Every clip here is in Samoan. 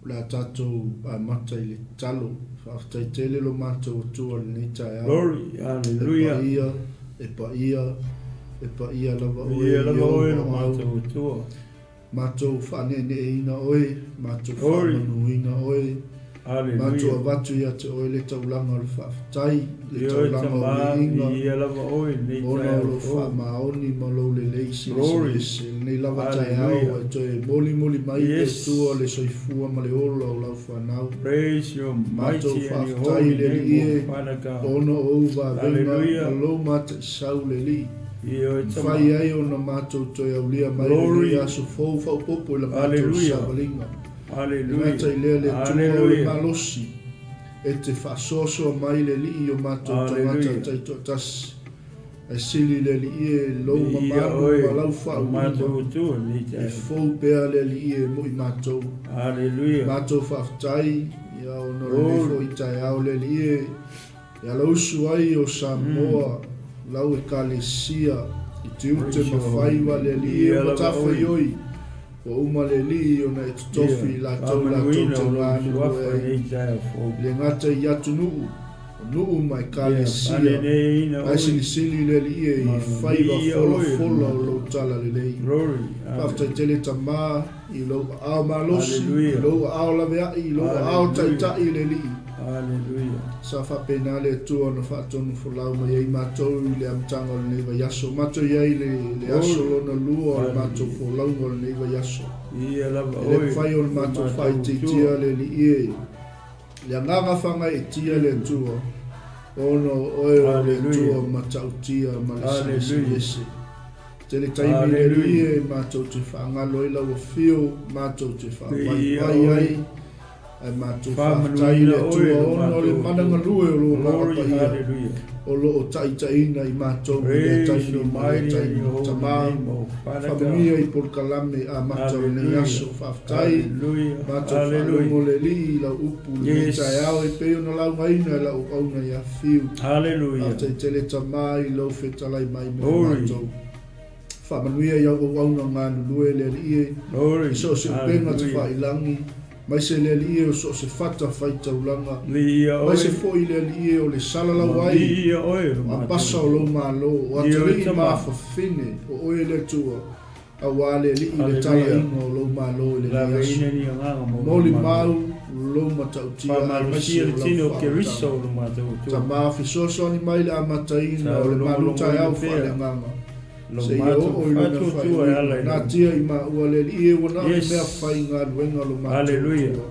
O le a tatou amata i le tatalo. Faafetai tele lo matou Atua i lenei taeao. Glory, hallelujah. E paia, e paia, e paia lava oe Paia i lava ou oe lo aao. matou Atua. Matou faaneeneeina oe, matou Glory. faamanuina oe, matou Hallelujah. avatu ia te oe le taulaga o le faafetai, le E oe taulaga o Tama, viiga, viia lava oe i lenei ona o taeao lou fou. faamaoni ma lou lelei Glory. silisili ese. Lenei lava taeao Hallelujah. e toe molimoli mai le Yes. Atua le soifua ma le ola o lau fanau. Praise your Matou mighty and your faafetai holy i le name, Alii O e, Father God. ona o ou vavega ma Hallelujah. lou mataisau le Alii. E oe Tama. Mafai ai ona matou toe aulia mai lenei Glory. aso fou faaopoopo i la matou Hallelujah. savaliga. E Hallelujah. gata i lea le Atua o le Hallelujah. malosi e te faasoasoa mai le Alii i o matou tagata Hallelujah. taitoatasi. Ae sili i le Alii e lou Viia mamalu oe, ma lau o faauuina, matou Atua i lenei e taeao. fou pea le Alii e mo i matou. Hallelujah. Matou faafetai, ia ona o lenei Glory. foi taeao le Alii e, e alausu ai o Samoa, lau Ekalesia, i tiute Praise ma your holy faiva name. le Alii e Viia o lava oe. matafaioi, ua uma le Alii ona e totofi Ia, i latou latou faamanuina te o lou galulue suafa i ai. lenei taeao fou. E le gata i atunuu, o nuu ma Ia, Ekalesia, faaneeneeina ae oe silisili le Alii e ma i faiva viia oe, lo folafola o lou matou. talalelei. Glory, Faafetai hallelujah. tele Tama i lou aao malosi, i Hallelujah. lou aao laveai, i lou aao Hallelujah. taitai i le Alii. Hallelujah. Sa faapena le Atua ona faatonu folau mai ai matou i le amataga o lenei vaiaso. Matou i ai i le, le aso Glory. lona lua o le matou Hallelujah. folauga o lenei vaiaso. Viia lava E le oe, mafai ona lo matou matou faaitiitia Atua. le Alii e, le agaga fagaeetia le Atua, ona o oe o le Atua Hallelujah. matautia ma le Hallelujah. silisili ese. Tele taimi le Alii Hallelujah. e matou te faagalo ai lau afio, matou te Viia faavaivai oe. ai, Ae matou faafetai i le Faamanuina oe Atua lo ona o le matou mana Atua. galue o lou Agaga Glory, Paia hallelujah. o lo o taitaiina i matou i lea Praise taimi your ma lea mighty and taimi. your holy Tama, name, O Father God. faamanuia i polokalame amata o lenei Hallelujah. aso. Faafetai, Hallelujah. matou Hallelujah. faalogo le Alii i lau upu i lenei Yes. taeao e pei ona laugaina e lau auauna ia Fiu. Hallelujah. Faafetai tele Tama i lou fetalai mai mo Glory. matou. Faamanuia i au auauna galulue le Alii e, Glory. i so o se upega Hallelujah. tafailangi, mai se le Alii e o so o se fata faitaulaga, Viia mai se oe. foi le Alii e o le salalau ai, Viia oe lo o matou apasa o Atua. lou malo, o Viia oe atalii ma Tama. afafine, o oe le Atua, auā le Alii le Hallelujah. talaiga o lou malo i lenei aso. Laveina ni agaga mo lou Moli malo. mau lou matautia Faamalosia aemaise le o lau tino o faaolataga. Keriso lo matou Atua. Tama, fesoasoani mai le amataina Sa o le malu logologoina taeao pea faaleagaga. lo Seia matou oo i lona faatuatua e ala faaiuina, i lou. natia i maua le Alii e ua na o le Yes. mea faigaluega lo matou Hallelujah. Atua.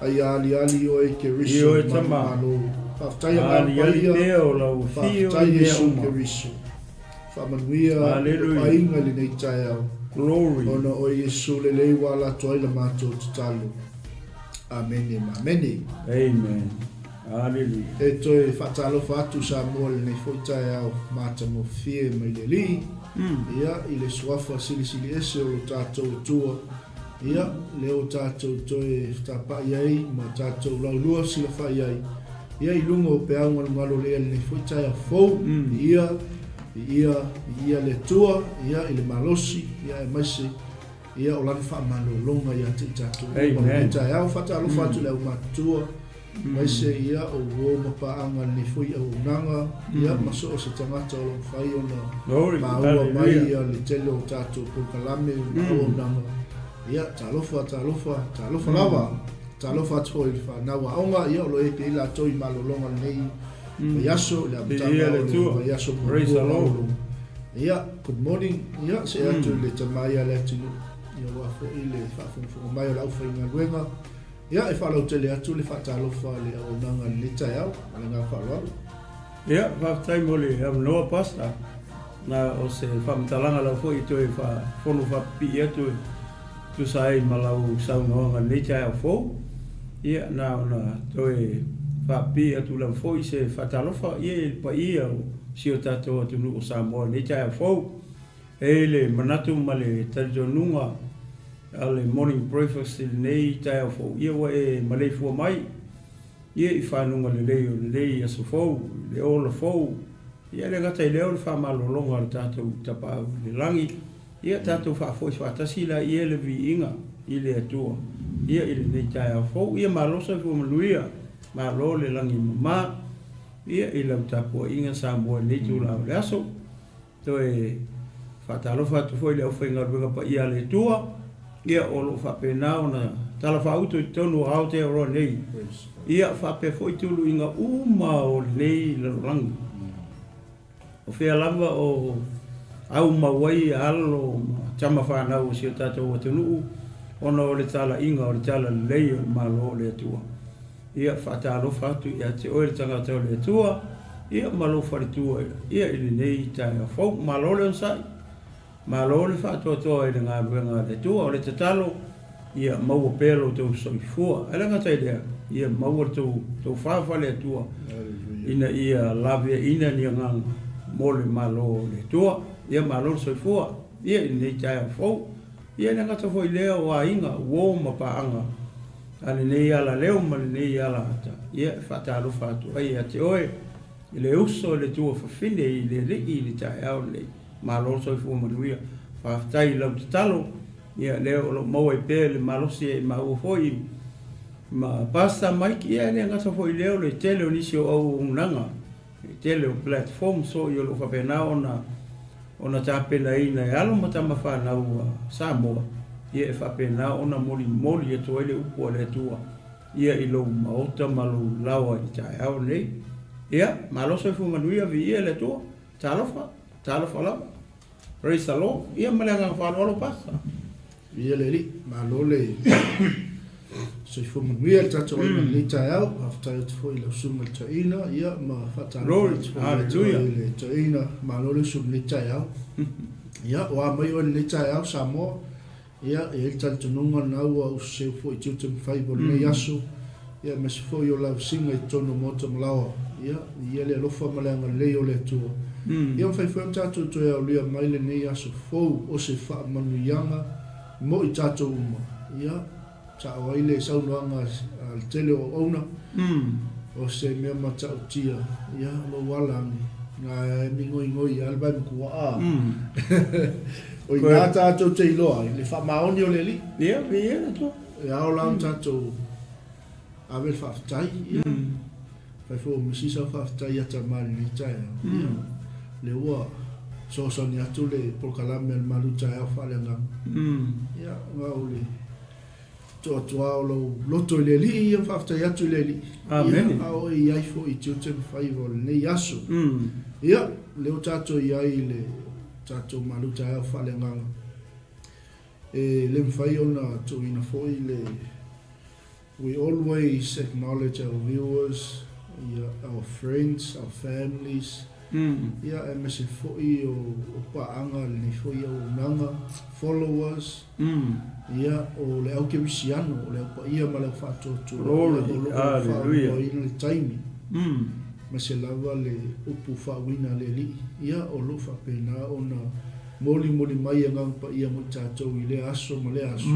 Ai a aliali i oe I Keriso oe i malu Tama. malo. Faafetai Agaga Aliali Paia, pea o lau afio i faafetai mea Iesu uma. Keriso. Faamanuia i lou Hallelujah. aiga i lenei taeao, Glory. ona o Iesu lelei ua ala atu ai la matou tatalo. Amene ma amene. Amen. Hallelujah. E toe faatalofa atu Samoa i lenei foi taeao matagofie mai le Alii, ia, i le suafa silisili ese o lo tatou Atua, ia, lea ua tatou toe fetapa'i ai ma tatou laulua silafai ai, ia, i luga o peau galugalu o le ea i lenei foi taeao fou, viia, viia, viia le Atua, ia, i le malosi, ia, aemaise, ia, o Lana faamalologa ia te i tatou uma i lenei taeao. Faatalofa atu i le aumatutua, aemaise ia o uo ma paaga i lenei foi auaunaga, ia ma so o se tagata o lo o mafai ona maua mai ia le tele o tatou polokalame ma auaunaga. Ia, talofa, talofa, talofa lava. Talofa atu foi i le fanau aoga, ia o lo o i ai latou i malologa i lenei vaiaso, i le amataga o le vaiaso muamua malolo. Ia, good morning. Ia, see atu i le tama ia Leatinuu, ia aua foi le faafogafoga mai o le aufaigaluega. Ia, e faalautele atu le faatalofa a le auaunaga i lenei taeao. Ma le agaga faaaloalo. Ia, faafetai mo le avanoa Pastor. Na o se faamatalaga lava foi e toe fono faapipii atu e tusa ai ma lau saunoaga i lenei taeao fou. Ia, na ona toe faapipii atu lava foi se faatalofa ia i le paia o si o tatou atunuu o Samoa i lenei taeao fou. E i ai le manatu ma le talitonuga a le Morning Breakfast i lenei taeao fou, ia ua e maleifua mai ia i fanuga lelei o lenei aso fou, i le ola fou, ia e le gata i lea o le faamalologa a le tatou Tapaau i le Lagi, ia tatou faafoi faatasi laia le viiga i le Atua. ia i lenei taeao fou. Ia malo soifua manuia, malo le lagi e mama ia i lau tapuaiga Samoa i lenei itula o le aso. Toe faatalofa atu foi i le aufaigaluega paia a le Atua, ia o lo o faapena ona talafaauto i totonu o Aotearoa nei, ia faapea foi tuluiga uma o lenei lalolagi. O fea lava o aumau ai alo ma tama fanau o si o tatou atunuu ona o le talaiga o le talalelei o le Malo o le Atua. Ia faatalofa atu ia te oe le tagata o le Atua, ia ma lou faletua ia i lenei taeao fou. Malo le onosai, malo le faatoatoa i le galuega a le Atua. O le tatalo, ia maua pea lo outou soifua. Ae le gata i lea, ia maua le tou tofa faale-Atua ina ia laveaiina ni agaga mo le Malo o le Atua. Ia malo le soifua ia i lenei taeao fou. Ia e le gata foi i lea o aiga, uo ma paaga a lenei alaleo ma lenei alaata, ia e faatalofa atu ai ia te oe i le uso i le tuafafine i le Alii i le taeao lenei. Malo le soifua manuia. Faafetai i lau tatalo, ia lea o lo o maua ai pea le malosi e maua foi ma Pastor Mike, ia e le gata foi i lea o le tele o nisi o auaunaga, le tele o platforms foi o lo o faapena ona ona tapenaina e alo ma tama fanau a Samoa, ia e faapena ona molimoli atu ai le upu a le Atua ia i lou maota ma lou laoa i le taeao lenei. Ia, malo soifua manuia, viia le Atua. Talofa, talofa lava. Praise the Lord. Ia ma le agaga faaaloalo Pastor. Viia le Alii, malo le soifua manuia le tatou aiga i lenei taeao. Faafetai atu foi i lau susuga i le toeaina, ia ma faatalofa atu foi i le toeaina. Malo le usu i lenei taeao. Ia, o a mai oe i lenei taeao Samoa, Ia, e i ai le talitonuga lena ua ususeu foi i tiute ma faiva o lenei aso, ia aemaise foi o lavasiga i totonu o maota ma laoa. Ia, viia le alofa ma le agalelei o le Atua. Ia mafai foi ona tatou toe aolia mai lenei aso fou o se faamanuiaga mo i tatou uma. Ia, sao ai le saunoaga a le tele o auauna, o se mea matautia, ia, lou ala ane, na e migoigoi lava le vae matua, a. O i ina tatou te iloa ai le faamaoni o le Alii. Ia, viia le Atua. E ao la ona tatou ave le faafetai, ia. Fai foi o misi sau faafetai ia Tama i lenei taeao. Ia, lea ua fesoasoani atu le polokalame a le Malu Taeao Faaleagaga. Ia, na o le toatoa o lou loto i le Alii, ia faafetai atu i le Alii. Amene. Ia, a o e i ai foi i tiute ma faiva o lenei aso. Ia, lea ua tatou i ai i le tatou malu taeao faaleagaga. E le mafai ona tuuina foi le We always acknowledge our viewers, ia, our friends, our families, ia, aemaise foi o, o paaga lenei foi auaunaga, followers, ia, o le au kerisiano, o le au paia ma le au faatuatua, Glory, ia, o lo o hallelujah. faaauauina le taimi. Aemaise lava le upu faauiina a le Alii, ia, o lo o faapena ona molimoli mai Agaga Paia mo i tatou i lea aso ma lea aso,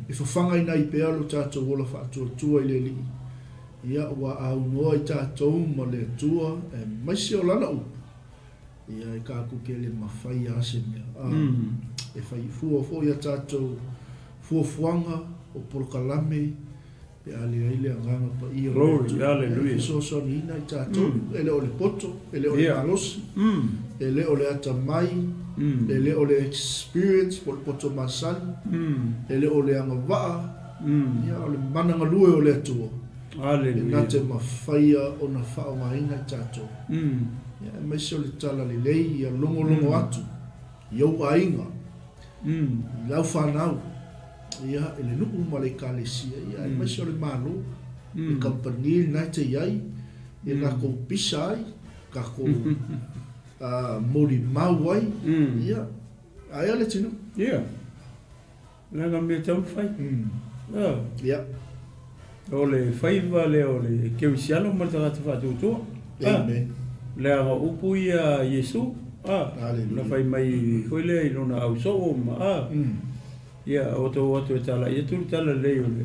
e fafagaina ai pea lo tatou ola faatuatua i le Alii, ia, ua aunoa i tatou ma le Atua, aemaise o Lana upu, ia, e kākuke le mafai a se mea, a, e fai fua foi a tatou fuafuaga o polokalame, Pe a leai le Agaga Paia o le Atua e fesoasoaniina i tatou, e le o le poto, e le o le malosi, e le o le atamai, e le o le experience po o le poto masani, e le o le agavaa, ia, o le mana galue o le Atua e na te mafaia ona faaaogaina i tatou. Ia, aemaise o le talalelei ia logologo atu i ou aiga, i lau fanau, ia, i le nuu ma le ekalesia, ia, aemaise o le Malo, le kamupani lena e te i ai, ia tatou pisa ai, tatou molimau ai, ia, aea le atunuu. Ia, leaga mea tatau ona fai. Ia. O le faiva lea o le kerisiano ma le tagata faatuatua. Amen. Leaga o upu ia a Iesu, na fai mai foi lea i lona ausoo ma, ia, o outou o atu e talai atu le talalelei o le,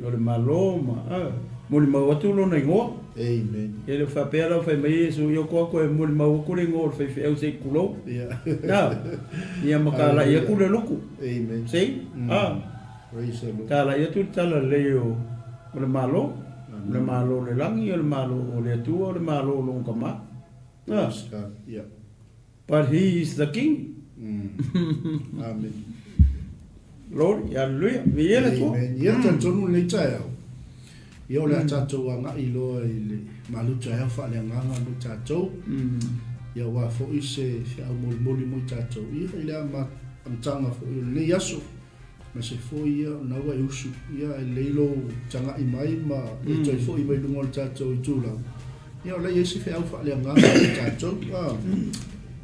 o le Malo ma, molimau atu lona igoa. Amen. E le o faapea la o fai mai Iesu, ia oko atu e molimau atu le igoa o le faifeau se i tulou. Ia ma talai atu le lotu. Amen. See? Praise the Lord. Talai atu le talalelei o o le Malo, o le Malo o le lagi, o le Malo o le Atua, o le Malo o lona Tama. Ah. Praise God. Yeah. But he is the king. Amen. Glory, hallelujah. Viia le Atua. Amen. Ia, talitonu lenei taeao. Ia, o le a tatou agai loa i le malu taeao faaleagaga mo i tatou. Ia, aua foi se feau molimoli mo i tatou. Ia, i le amataga foi o lenei aso. Aemaise foi ia, o lena ua e usu. Ia, e lelei lou taga'i mai ma e toe foi mai luga o le tatou itulau. Ia, o la e i ai se feau faaleagaga mo i tatou.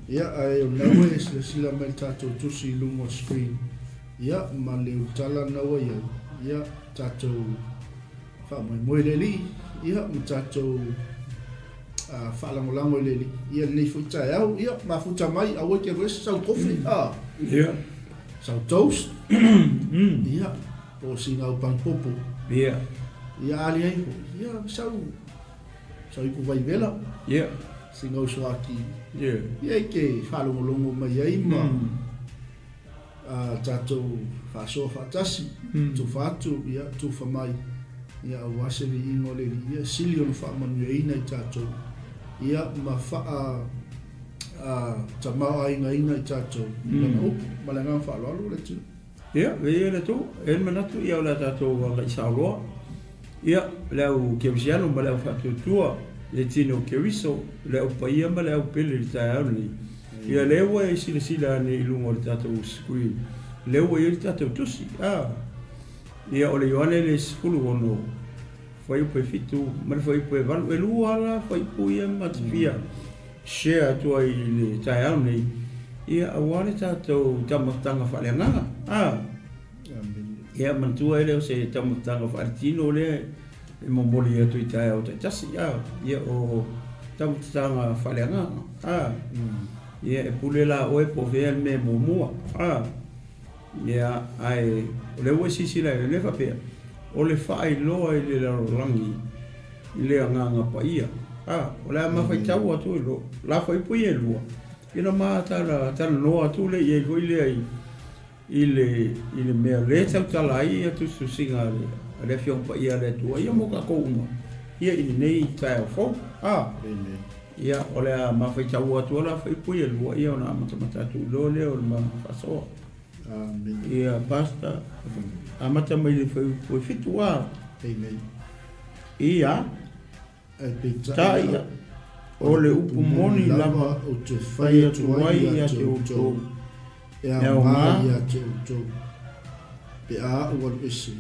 Ia, ae o lena ua e silasila mai i le tatou tusi i luga o le screen. Ia, ma le ulutala lena ua i ai, ia, tatou faamoemoe i le Alii, ia, ma tatou faalagolago i le Alii, ia, lenei foi taeao, ia, mafuta mai, aua e te alu ese sau kofi, a, Ia. sau toast, ia, po o sina au panipopo, Ia. ia, a leai foi, ia, sau, sau ipu vaivela, Ia. sina uso aki, Ia. ia, e te faalogologo mai ai ma, a tatou faasoa faatasi, tufa atu, ia, tufa mai, ia, aua se viiga o le Alii, ia, sili ona faamanuiaina i tatou, ia, ma faa, a, tamaoaigaina i tatou i Lana upu. Ma le agaga faaaloalo, le Atua. Ia, viia le Atua. E i ai le manatu, ia, o le a tatou agai saoloa. Ia, le au kerisiano ma le au faatuatua, le tino Keriso, le au paia ma le au pele i le taeao lenei. Ia, lea ua e silasila ane i luga o le tatou screen, lea ua i ai le tatou tusi. A! Ia, o le Ioane le 16, fuaiupu e 7 ma le fuaiupu e 8, e lua la fuaiupu ia ma te fia share atu ai i le taeao lenei, ia, aua le tatou taumafataga faaleagaga. A! Ia, manatua e le o se taumafataga faaletino lea e momoli atu i taeao taitasi, a, ia, o taumafataga faaleagaga, a, ia, e pule la oe po o fea le mea e muamua, a, ia, ae o lea ua e silasila i ai, o lea e faapea, o le faailoa i le lalolagi i le Agaga Paia, a, o le a mafaitau atu i lo la fuaiupu ia e lua, ia ona ma talanoa atu lea i ai foi lea i i le, i le mea lea e tautala ai ia tusitusiga a le, a le Afioga Paia a le Atua, ia mo tatou uma, ia i lenei taeao fou. A, Amen. ia, o le a mafaitaua atu la fuaiupu ia e lua, ia ona amatamata atu loa lea o le ma faasoa. Amen. Ia, Pastor, amata mai le fuaiupu e 7, a. Amen. Ia. Ae peitai ia, o le upu moni lava ou te fai atu ai ia te outou, e aoga ia te outou, pe a ou alu ese.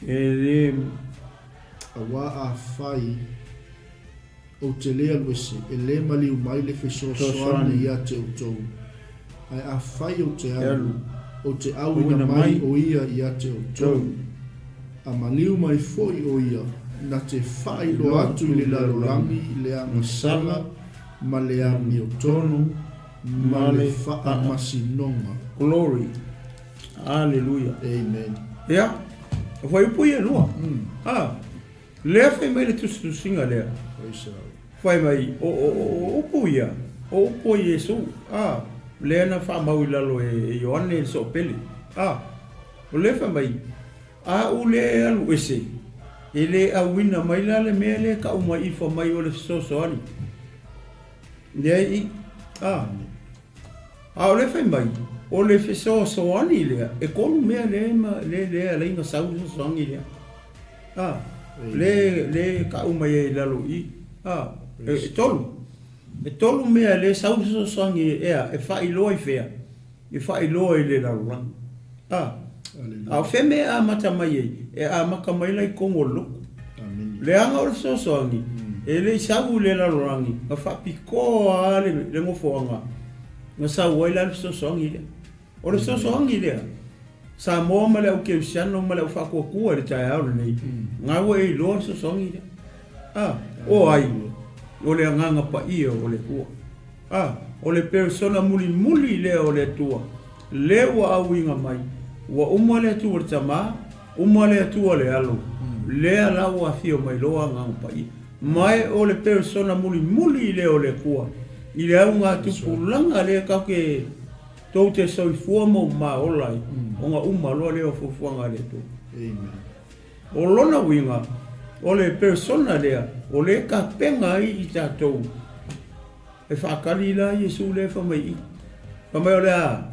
E le. Aua afai ou te le alu ese, e le maliu mai le fesoasoani ia te outou, ae afai ou te alu, ou te auina mai o ia ia te outou. A maliu mai foi o ia, na te faailoa atu i le lalolagi le agasala ma le amiotonu ma le faamasinoga. Glory. Aleluia. Amen. Ia, o fuaiupu ia e lua. A, lea fai mai le tusitusiga lea. Praise the Lord. Fai mai, o, o, o, o upu ia, o upu a Iesu, a, lea na faamau i lalo e Ioane le Soopele. A, o lea fai mai, A u le alu ese, e le auina mai la le mea lea kau mai ifo mai o le fesoasoani. Leai i, a. A o le fai mai, o le fesoasoani lea, e kolu mea le ma, le, le alai na sau le fesoasoani lea. A, le, le kau mai ai i lalo i, a, e, e tolu. E tolu mea le sau le fesoasoani ea, e faailoa i fea, e faailoa i le lalolagi. A, a o fea mea e amata mai ai? E amata mai la i totonu o le lotu. Leaga o le fesoasoani, e le i sau i le lalolagi, na faapitoa lava le, le nofoaga na sau ai la le fesoasoani lea. O le fesoasoani lea, Samoa ma le au kerisiano ma le au faatuatua i le taeao lenei, na ua e iloa le fesoasoani lea. A, o ai? O le Agaga Paia o le Atua. A, o le persona mulimuli lea o le Atua, lea ua auiga mai, ua uma le Atua le Tama, uma le Atua le Alo, lea la ua afio mai loa Agaga Paia. Ma e o le persona mulimuli lea o le Atua, i le augatupulaga lea tatou te. Tou te soifua ma ou maola ai, ona uma loa lea o fuafuaga a le Atua. Amen. O lona uiga, o le persona lea, o lea e tapena ai i tatou e faatali la Iesu lea e fai mai i i. Fai mai o le a?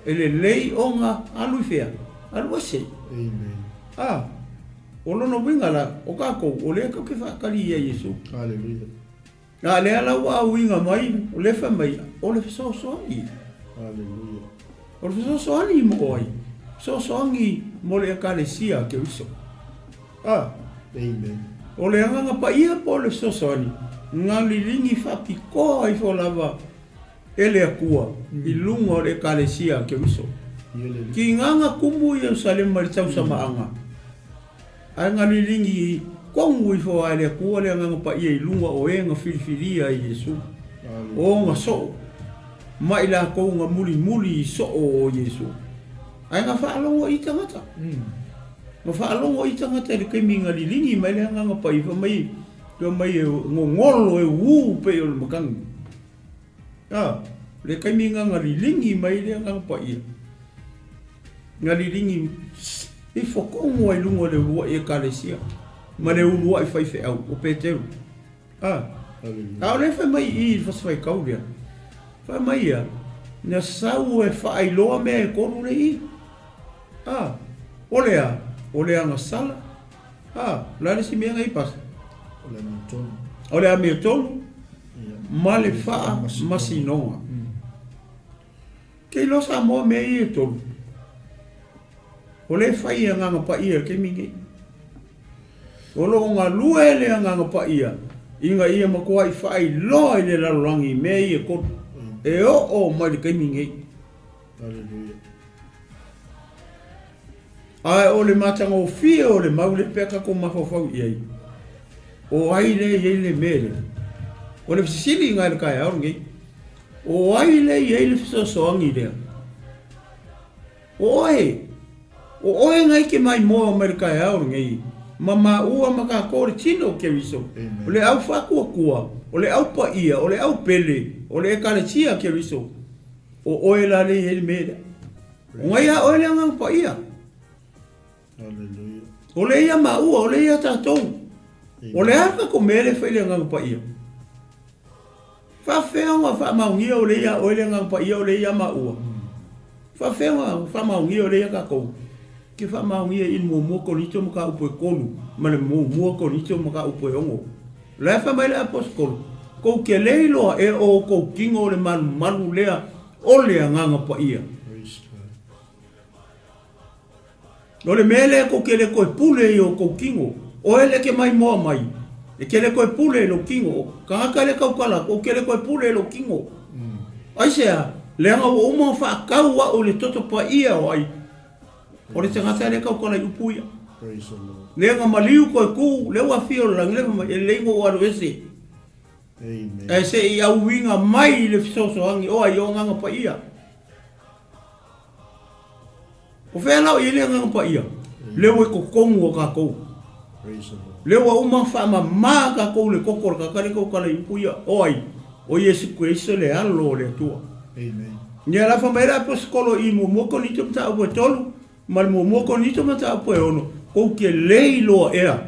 E lelei ona alu i fea? Alu ese. Amen. A, o lona uiga la, o tatou, o lea tatou te faatali ia Iesu. Hallelujah. A lea la ua auiga mai, o lea fai mai, o le fesoasoani. Hallelujah. O le fesoasoani mo ai? Fesoasoani mo le Ekalesia a Keriso. A. Amen. O le Agaga Paia po o le fesoasoani, na liligi faapitoa ifo lava e le Atua i luga o le Ekalesia a Keriso. Kiga na tumu i Ierusalema i le tausamaaga, Ae na liligi tonu ifo a e le Atua le Agaga Paia i luga o e na filifilia e Iesu, o ona soo, ma i latou na mulimuli i soo o Iesu. Ae na faalogo i tagata. Na faalogo i tagata i le taimi na liligi mai le Agaga Paia, fai mai, fai mai e gogolo e ū pei o le matagi. A, le taimi na na liligi mai le Agaga Paia, na liligi ifo tonu ai luga o le uluai Ekalesia ma le uluai faifeau o Peteru. A, a o lea fai mai i i le fasi faitau lea, fai mai ia, na sau e faailoa mea e tolu lea i i. A, o le a? O le agasala. A, o le a le isi mea na i pasa? O le amiotonu. O le amiotonu ma le faamasinoga. Ke iloa Samoa mea ia e tolu. O lea e fai e Agaga Paia i le taimi nei. O lo o galue le Agaga Paia ina ia matuai faailoa i le lalolagi mea ia e tolu. E oo mai le taimi nei. Hallelujah. Ae o le matagofie o le mau lea pea tatou mafaufau i ai, o ai lea e i ai le mea lea? O le fesili ina i le taeao lenei, o ai lea e i ai le fesoasoani lea? O oe! O oe na ike maimoa mai le taeao lenei, ma maua ma tatou le tino o Keriso, o le au faatuatua, o le au paia, o le au pele, o le Ekalesia a Keriso, o oe la lea e i ai le mea lea. O ngai a oe le Agaga Paia. O le ia maua, o le ia tatou. O le a tatou mea le fai le Agaga Paia? Faafefea ona faamaonia o le ia oe le Agaga Paia, o le ia maua? Faafefea ona faamaonia o le ia tatou? Ke faamaonia i le muamua Korinito mataupu e 3 ma le muamua Korinito mataupu e 6. La e fai mai le aposetolo, kou te le iloa e o outou tino o le malumalu lea O le Agaga Paia. O le mea lea tou te le toe pule i o tou tino. Oe lea e te maimoa mai, e te le toe pule i lou tino. O tagata lea e tautala atu, ou te le toe pule i lou tino. Aisea? Leaga ua uma ona faatau au i le toto paia o ai? O le tagata lea e tautala i upu ia. Lea na maliu toe tu, lea ua afio i le lagi, lea fai mai, e lelei ona ou alu ese. Ae se i auiga mai le fesoasoani o ai o Agaga Paia. O fea la o i ai le Agaga Paia? Lea ua i totonu o tatou. Lea ua uma faamama tatou i le toto o le tagata lea tautala i upu ia, o ai? O Iesu Keriso le Alo o le Atua. Ia la fai mai le Aposetolo i muamua Korinito mataupu e 3, Ma le muamua Korinito mataupu e 6, kou te le iloa ea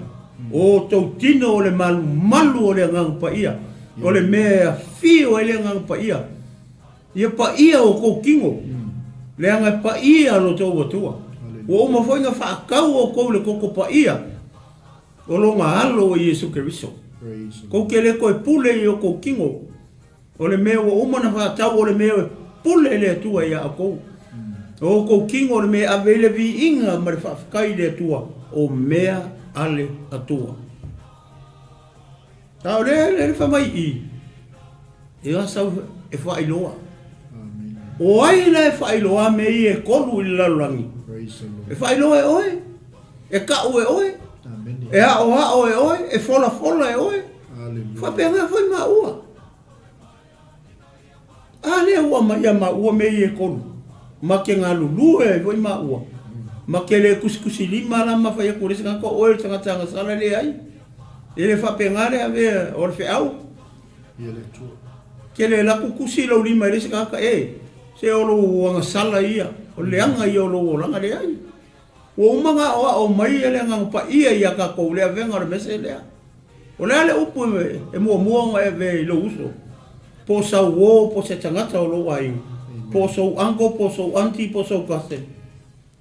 o outou tino o le malumalu o le Agaga Paia, o le mea e afio ai le Agaga Paia, ia paia o outou tino, leaga e paia lo outou Atua. Ua uma foi ona faatau outou i le toto paia o lona Alo o Iesu Keriso. Kou te le toe pule i outou tino. O le mea ua uma ona faatau o le mea e pule le Atua ia outou. O outou tino o le mea e ave ai le viiga ma le faafetai i le Atua, o mea a le Atua. A o lea le fai mai i i, e a sau e faailoa. O ai la e faailoa mea ia e tolu i le lalolagi? E faailoa e oe, e kau e oe, e aoao e oe, e folafola e oe. Faapena foi maua. A lea ua aumai ia maua mea ia e tolu, ma te galulue ai foi maua, ma te le tusitusilima la ma fai atu e le isi tagata, o oe o le tagata agasala, leai. E le faapena le avea o le feau. Te le laku tusi lou lima i le isi tagata, e. Se o lou agasala ia, o le leaga ia o lou olaga, leai. Ua uma ona aoao mai le Agaga Paia ia tatou i le avega o le mese lea. O le a le upu e muamua ona e avea i lou uso, po o sau uo, po o se tagata o lou aiga, po o sou uncle, po o sou aunty, po o sou cousin,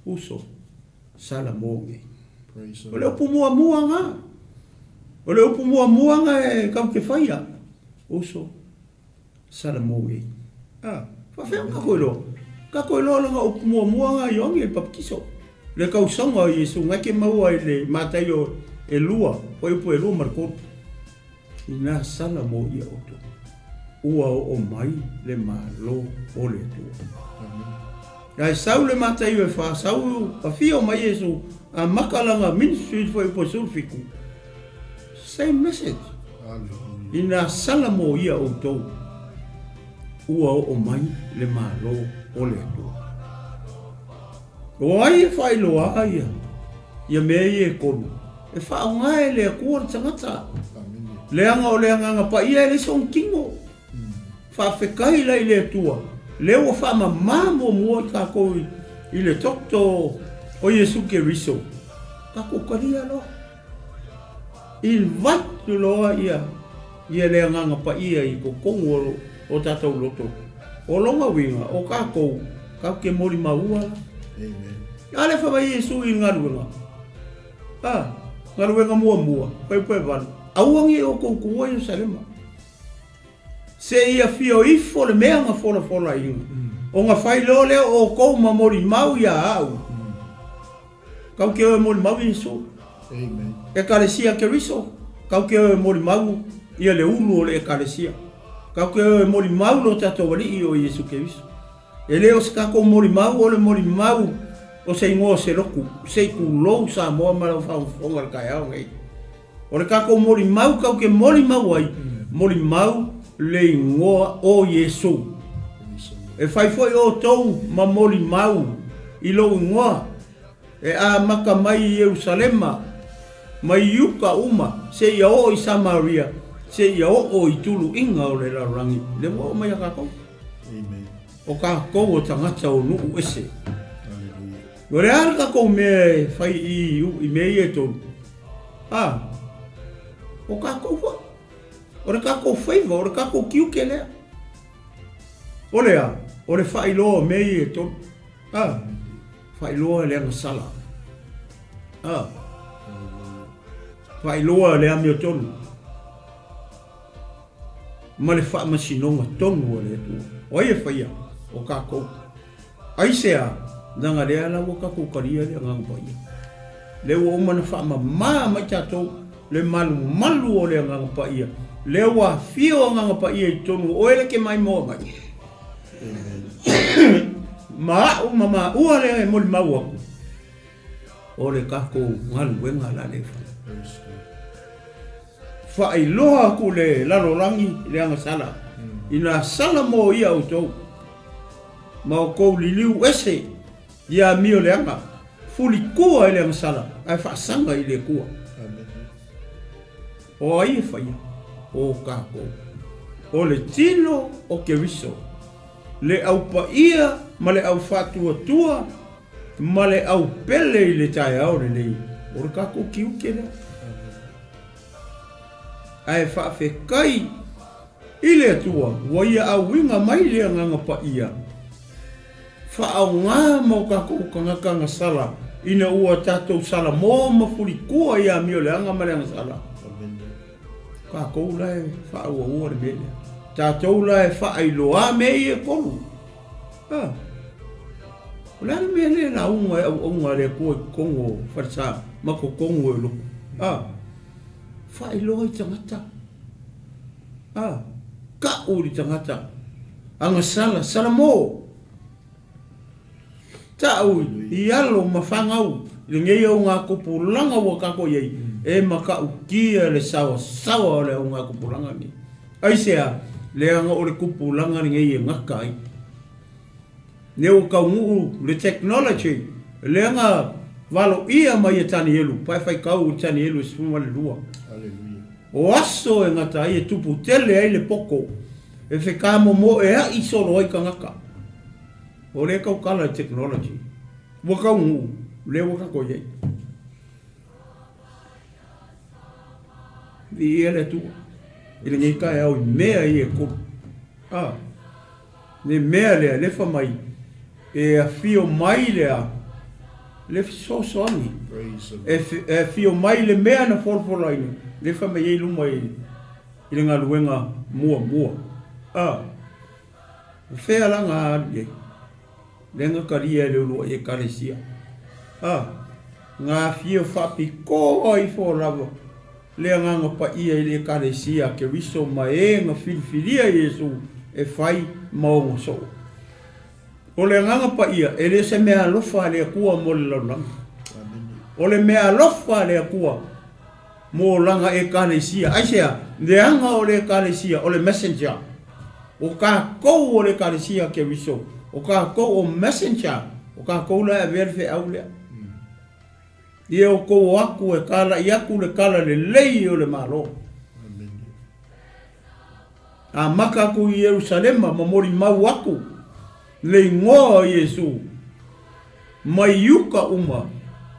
uso, sala mo nei. O le upu muamua lena. O le upu muamua lena e tatou te faia, uso, Salamone. A, faafefea ona tatou iloa? Tatou iloa lana upu muamua na Ioane i le Papatiso. Le tausaga o Iesu na e te maua i le Mataio e lua, fuaiupu e lua ma le tolu. Ina sala mo ia outou, ua oo mai le Malo o le Atua. Ae sau le Mataio e fa, sau afio mai Iesu, amata lana ministry i le fuaiupu e 17. Same message. Ina sala mo ia outou, ua oo mai le Malo o le Atua. O ai e faailoa ia ia mea ia e tolu? E faaaoga e le Atua le tagata. Leaga o le Agaga Paia e leai sona tino. Faafetai la i le Atua, lea ua faamama muamua i tatou i le toto o Iesu Keriso. Tatou talia loa. Invite loa ia ia le Agaga Paia i totonu o o tatou loto. O lona uiga, o tatou, tatou te molimauina la. Amen. A lea fai mai Iesu i le galuega, a, galuega muamua, fuaiupu e 8, aua ne i outou tuua Ierusalema, seia afio ifo le mea na folafolaina, ona fai loa lea o outou ma molimau ia au. Kau ke o e molimau Iesu. Amen. Ekalesia Keriso, kau ke o e molimau ia le ulu o le ekalesia. Kau ke o e molimau lo tatou Alii o Iesu Keriso. E le o se tatou molimau o le molimau o se igoa o se lotu, se i tulou Samoa ma lau faafofoga i le taeao nei. O le tatou molimau kau ke molimau ai, molimau le igoa o Iesu. E fai foi outou ma molimau i lou igoa, e amata mai i Ierusalema, mai Iuta uma, seia oo i Samaria, seia oo i tuluiga o le lalolagi. Lea ua oo mai ia tatou. O tatou o tagata o nuu ese. O le a le tatou mea e fai i i mea ia e tolu? A, o tatou foi. O le tatou faiva, o le tatou tiute lea. O le a? O le faailoa o mea ia e tolu. A, faailoa le agasala. A, faailoa le amiotonu. Ma le faamasinoga tonu a le Atua. O ai e faia? O tatou. Aisea? Leaga lea la ua tatou talia le Agaga Paia. Lea ua uma ona faamama mai tatou le malumalu o le Agaga Paia. Lea ua afio Agaga Paia i totonu o oe le ke maimoa mai. Ma a'u ma maua lea e molimau atu, o le tatou galuega la lea e fai. Faailoa atu le lalolagi le agasala, ina sala mo ia outou, ma outou liliu ese ia amio leaga, fulitua i le agasala, ae faasaga i le Atua. O ai e faia? O tatou. O le tino o Keriso, le au paia ma le au faatuatua ma le au pele i le taeao lenei, o le tatou tiute lea. Ae faafetai i le Atua ua Ia auiga mai le Agaga Paia, faaaoga ma o tatou tagata agasala ina ua tatou salamo ma fulitua i amio leaga ma le agasala. Tatou la e faaauaua le mea lea. Tatou la e faailoa mea ia e tolu. A. O le a le mea lea e lauga e auauna a le Atua i totonu o falesa ma totonu o lotu? A. Faailoa i tagata. A. Tau i le tagata. Agasala, Salamo! Tau i alo ma fanau i lenei augatupulaga ua tatou i ai, e matautia le saoasaoa o le augatupulaga lenei. Aisea? Leaga o le tupulaga lenei e gata ai. Lea ua taunuu le technology, lea na valoia mai e Tanielu, pae faitau i Tanielu e 12. O aso e gata ai e tupu tele ai le poto, e fetamomoea'i solo ai tagata. O lea e tautala i technology. Ua taunuu, lea ua tatou i ai. Viia le Atua i lenei taeao i mea ia e tolu. A, le mea lea, le fai mai, e afio mai le a, le fesoasoani. E, e afio mai le mea na folafolaina, le fai mai ai luma i, i le galuega muamua. A, o fea la na alu i ai? Lea na talia e le uluai Ekalesia. A, na afio faapitoa ifo lava le Agaga Paia i le Ekalesia a Keriso ma e na filifilia Iesu e fai ma ona soo. O le Agaga Paia e le o se meaalofa a le Atua mo le lalolagi. O le meaalofa a le Atua mo lana Ekalesia. Aisea? Leaga o le Ekalesia o le messenger. O tatou o le Ekalesia a Keriso, o tatou o messenger, o tatou la e avea le feau lea. Ia outou o atu e talai atu le tala lelei o le Malo. Amata atu i Ierusalema ma molimau atu le igoa o Iesu mai uka uma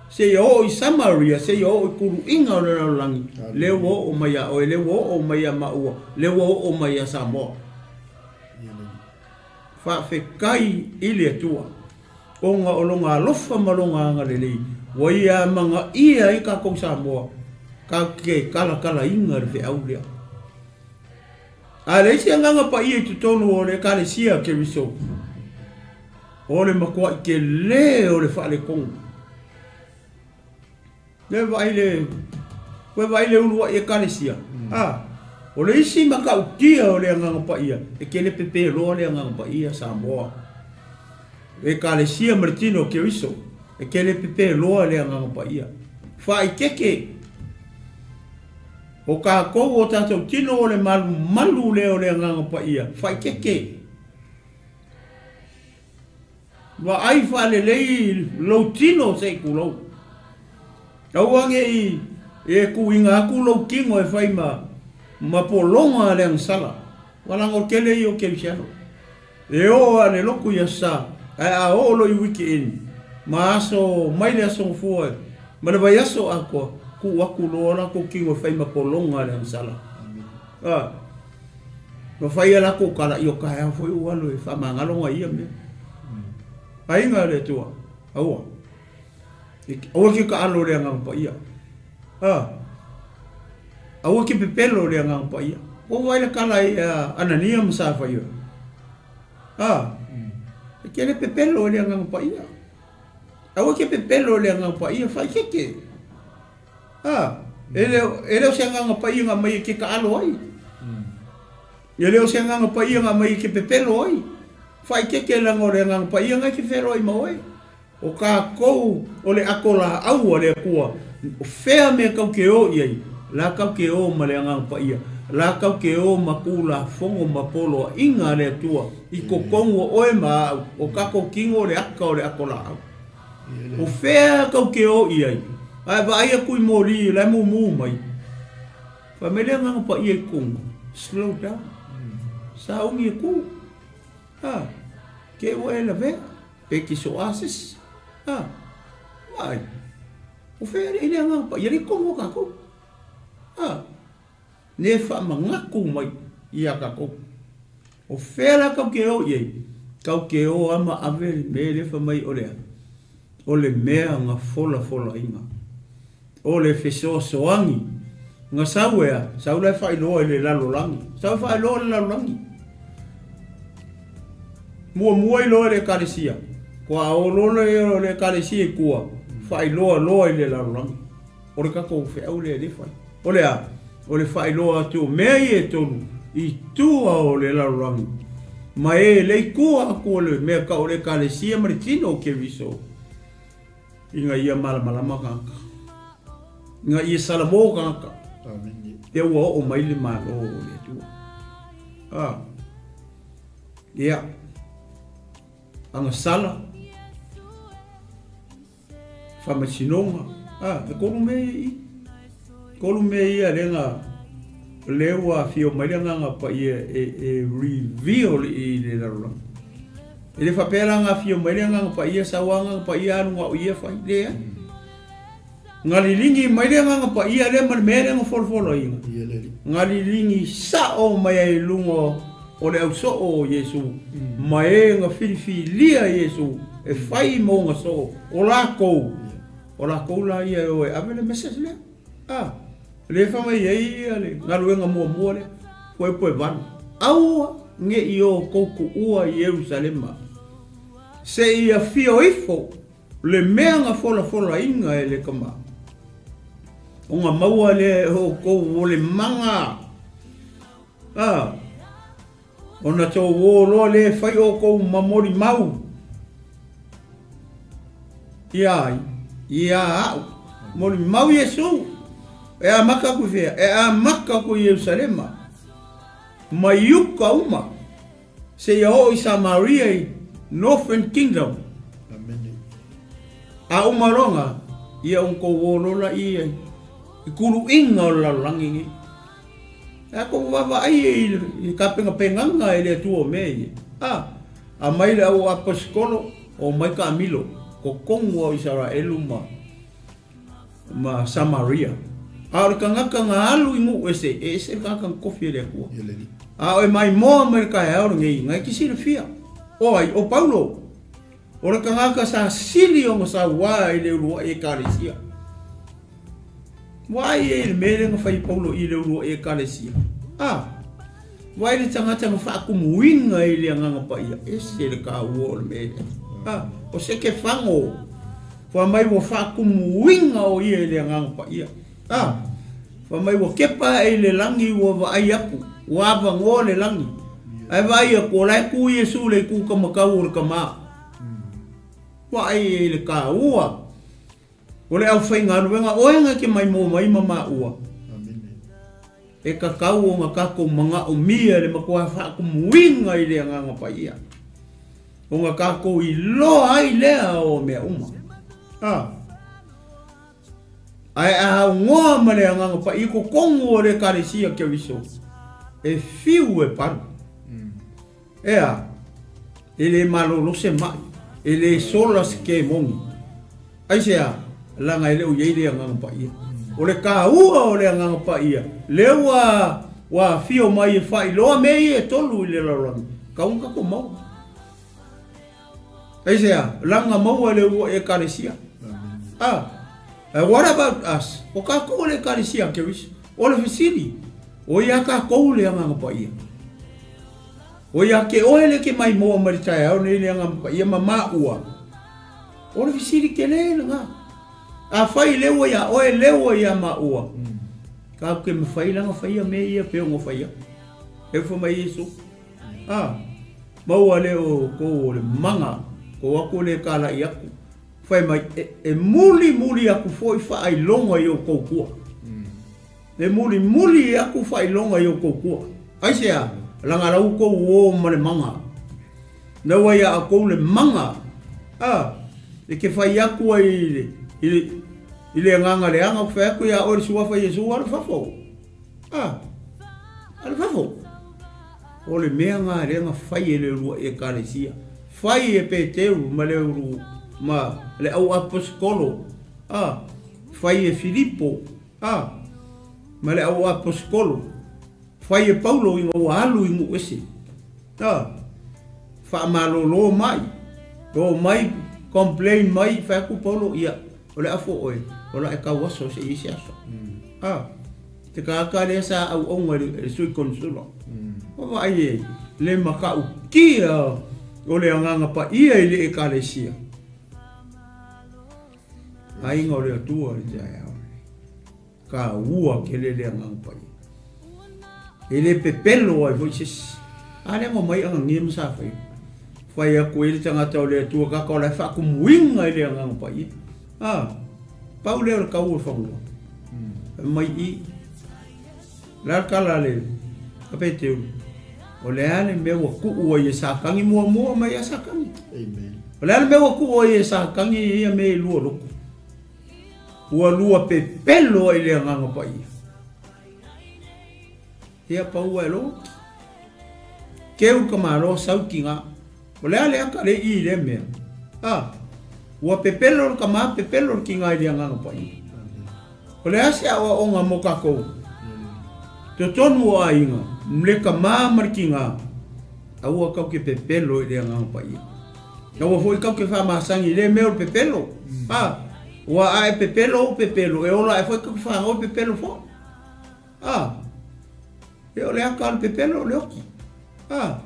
seia oo i Samaria, seia oo i kuluiga o le lalolagi, lea ua oo mai ia oe, lea ua oo mai ia maua, lea ua oo mai ia Samoa. Faafetai i le Atua, ona o Lona alofa ma Lona agalelei ua Ia amanaia ai tatou Samoa tatou te talatalaina le feau lea. A leai se agaga paia i totonu o le Ekalesia a Keriso, o le matuai tele o le faaletonu. Lea vaai le, ua vaai le uluai Ekalesia, a, o le isi matautia o le Agaga Paia, e tele pepe loa le Agaga Paia Samoa. Ekalesia ma le tino o Keriso, e tele pepe loa le Agaga Paia. Faaikeke. O tatou o tatou tino o le malumalu lea o le Agaga Paia, faaikeke. Vaai faalelei lou tino se i tulou. Aua ne i e tuuina atu lou tino e fai ma, ma pologa a le agasala. Ua laga o le tele ia o kerisiano. E oo lava i le lotu i Aso Sa, ae a oo loa i weekend, ma aso mai le Aso Gafua ma le vaiaso atoa, tuu atu loa latou tino e fai ma pologa a le agasala. A. Na fai a latou tala, Io taeao foi ua alu e faamagalo nai ia mea. Aiga a le Atua, aua. Aua ke taalo i le Agaga Paia. A. Aua ke pepelo i le Agaga Paia. Ua vaai le tala i a Anania ma Safaira. A. E ke le pepelo i le Agaga Paia. Aua ke pepelo i le Agaga Paia, faaeteete. A, e le, e le o se agaga paia na aumai e ke taalo ai. E le o se agaga paia na aumai e ke pepelo ai. Faaeteete leaga o le agaga paia na e ke feloai ma oe. O tatou o le ato laau a le Atua, o fea mea tau te o i ai, la tau te o ma le agaga paia, la tau te o ma Tulafono ma poloaiga a le Atua i totonu o oe ma au, o tatou tino o le ata o le ato laau. O fea tou te o i ai? Ae vaai atu i moli la e mumu mai. Fai mai le Agaga Paia i totonu, slow down. Sauni e ku. Ha, ke ua e lavea, pe ki so a se isi. Ha, vaai. O fea i le Agaga Paia le i totonu o tatou. Ha. Ne faamanatu mai ia tatou. O fea la tau te o i ai? Tau te o a ma ave le mea lea fai mai o le a? O le mea na folafolaina. O le fesoasoani. Na sau e a? Sau la e faailoa i le lalolagi. Sau e faailoa i le lalolagi. Muamua iloa e le Ekalesia. Kua o loa lea o le Ekalesia i tua, faailoa loa i le lalolagi. O le tatou feau lea e le fai. O le a? O le faailoa atu o mea ia e tolu i tua o le lalolagi, ma e le i tua atu o le mea tau o le Ekalesia ma le tino o Keriso, ina ia malamalama tagata, ina ia salamo tagata, lea ua oo mai le Malo o le Atua. A, ia, agasala, Faamasinoga, a, e kolu mea ia i i. Kolu mea ia lea na, lea ua afio mai le Agaga Paia e, e reveal i le lalolagi. E le faapea la na afio mai le Agaga Paia sau lava Agaga Paia alu na o ia fai. Leai. Na liligi mai le Agaga Paia lea ma le mea lea na folafolaina. Na liligi sao mai ai i luga o le ausoo o Iesu ma e na filifilia Iesu e fai ma ona soo, o lakou, o lakou la ia e o e ave le message lea. A, lea e fai mai ai le galuega muamua lea, Fuaiupu e 8, Aua ne i outou tuua i Ierusalema, seia afio ifo le mea na folafolaina e le Tama, ona maua lea e outou o le maga, a, ona tou o loa lea e fai outou ma molimau ia ai, ia au. Molimau Iesu, e amata atu i fea? E amata atu i Ierusalema, mai uka uma, seia oo i Samaria i Northern Kingdom. Amene. A uma loa na, ia ona tou o loa laia i kuluiga o le lalolagi nei. A tou vaavaai i le tapenapenaga e le Atua o mea ia, a, aumai le au aposetolo, omai taamilo, totonu lava o Isaraelu ma, ma Samaria. A o le tagata na alu i nuu ese, e ese le tagata na tofi e le Atua. A o e maimoa mai le taeao lenei, na e te silafia, o ai? O Paulo. O le tagata sa sili ona sauā i le uluai Ekalesia. Vaai i le mea lea na fai e Paulo i le uluai Ekalesia. A, vaai le tagata na faatumuina i le Agaga Paia, ese le taua o le mea lea. A, o Setefano, fai mai ua faatumuina o ia i le Agaga Paia. A, fai mai ua kepa ae i le lagi ua vaai aku, ua avanoa le lagi. Ae vaai aku, o la e tu Iesu i le itu kamatau o le tama. Vaai i le taua o le aufaigaluega oe na te maimoa mai ma maua. E tatau ona tatou manaomia le matua faatumuina i le Agaga Paia, ona tatou iloa ai lea o mea uma. A. Ae a aunoa ma le Agaga Paia i totonu o le Ekalesia Keriso, e fiu e palu. Ea, e le malolo se mai, e le sola se kemoni. Aisea? Leaga e le o i ai le Agaga Paia. O le taua o le Agaga Paia, lea ua ua afio mai e faailoa mea ia e tolu i le lalolagi, tau ona tatou maua. Aisea? Leaga maua e le uluai Ekalesia. Ah, and what about us? O tatou o le Ekalesia a Keriso. O le fesili, o ia tatou le Agaga Paia? O ia ke oe le ke maimoa mai le taeao nei le Agaga Paia ma maua? O le fesili tele lena. Afai lea ua ia oe, lea ua ia maua, tatou te mafai la ona faia mea ia pei ona faia. E fai mai Iesu, ah, maua lea o tou o le maga, tou atu lea talai atu. Fai mai, e, e muli muli aku foi faailoga i outou tua. E muli muli aku faailoga i outou tua. Aisea? Leaga la outou o ma le maga. Na ua ia outou le maga. Ah, e te fai atu ai i le, i le, i le agaga leaga, ou te fai atu ia oe le suafa Iesu, alu fafo. Ah, alu fafo. O le mea na lea na fai e le uluai Ekalesia, fai e Peteru ma le ulu ma le au aposetolo, a, fai e Filipo, a, ma le au aposetolo, fai e Paulo ina ua alu i nuu ese, a, faamalolo mai, o mai, complain mai, fai atu Paulo, ia, o le afo oe, o la e tau aso se i ai se aso. A. Te tagata lea sa auauna i le Sui Konisula. Ua vaai e le matautia o le Agaga Paia i le Ekalesia. Aiga o le Atua i le taeao lenei. Taua tele le Agaga Paia. E le pepelo ai foi se isi. A lea na omai Anania ma Safeira. Fai atu ai le tagata o le Atua kaka o la e faatumuina i le Agaga Paia. A, pau lea o le kau o le fanua. Fai mai i, o le a le tala a le a Peteru? O le a le mea ua tuu ai e Satani muamua mai ia Satani? Amen. O le a le mea ua tuu ai e Satani ia mea e lua loto? Ua lua pepelo ai le Agaga Paia. Ia pau ai lo. Keu ka malo sau ki ngā. O le a le aka lea i i lea mea? A, ua pepelo le kamā, pepelo le kiga i le Agaga Paia. O le a se aoaoga mo kakou? Totonu o aiga, le kamā ma le kiga, aua kau ke pepelo i le Agaga Paia. Aua foi kau ke faamasani i lea mea o le pepelo. A, ua a e pepelo ou pepelo, e ola ae foi kau ke fanau e pepelo foi. A, e o le aka o le pepelo o le oki. A,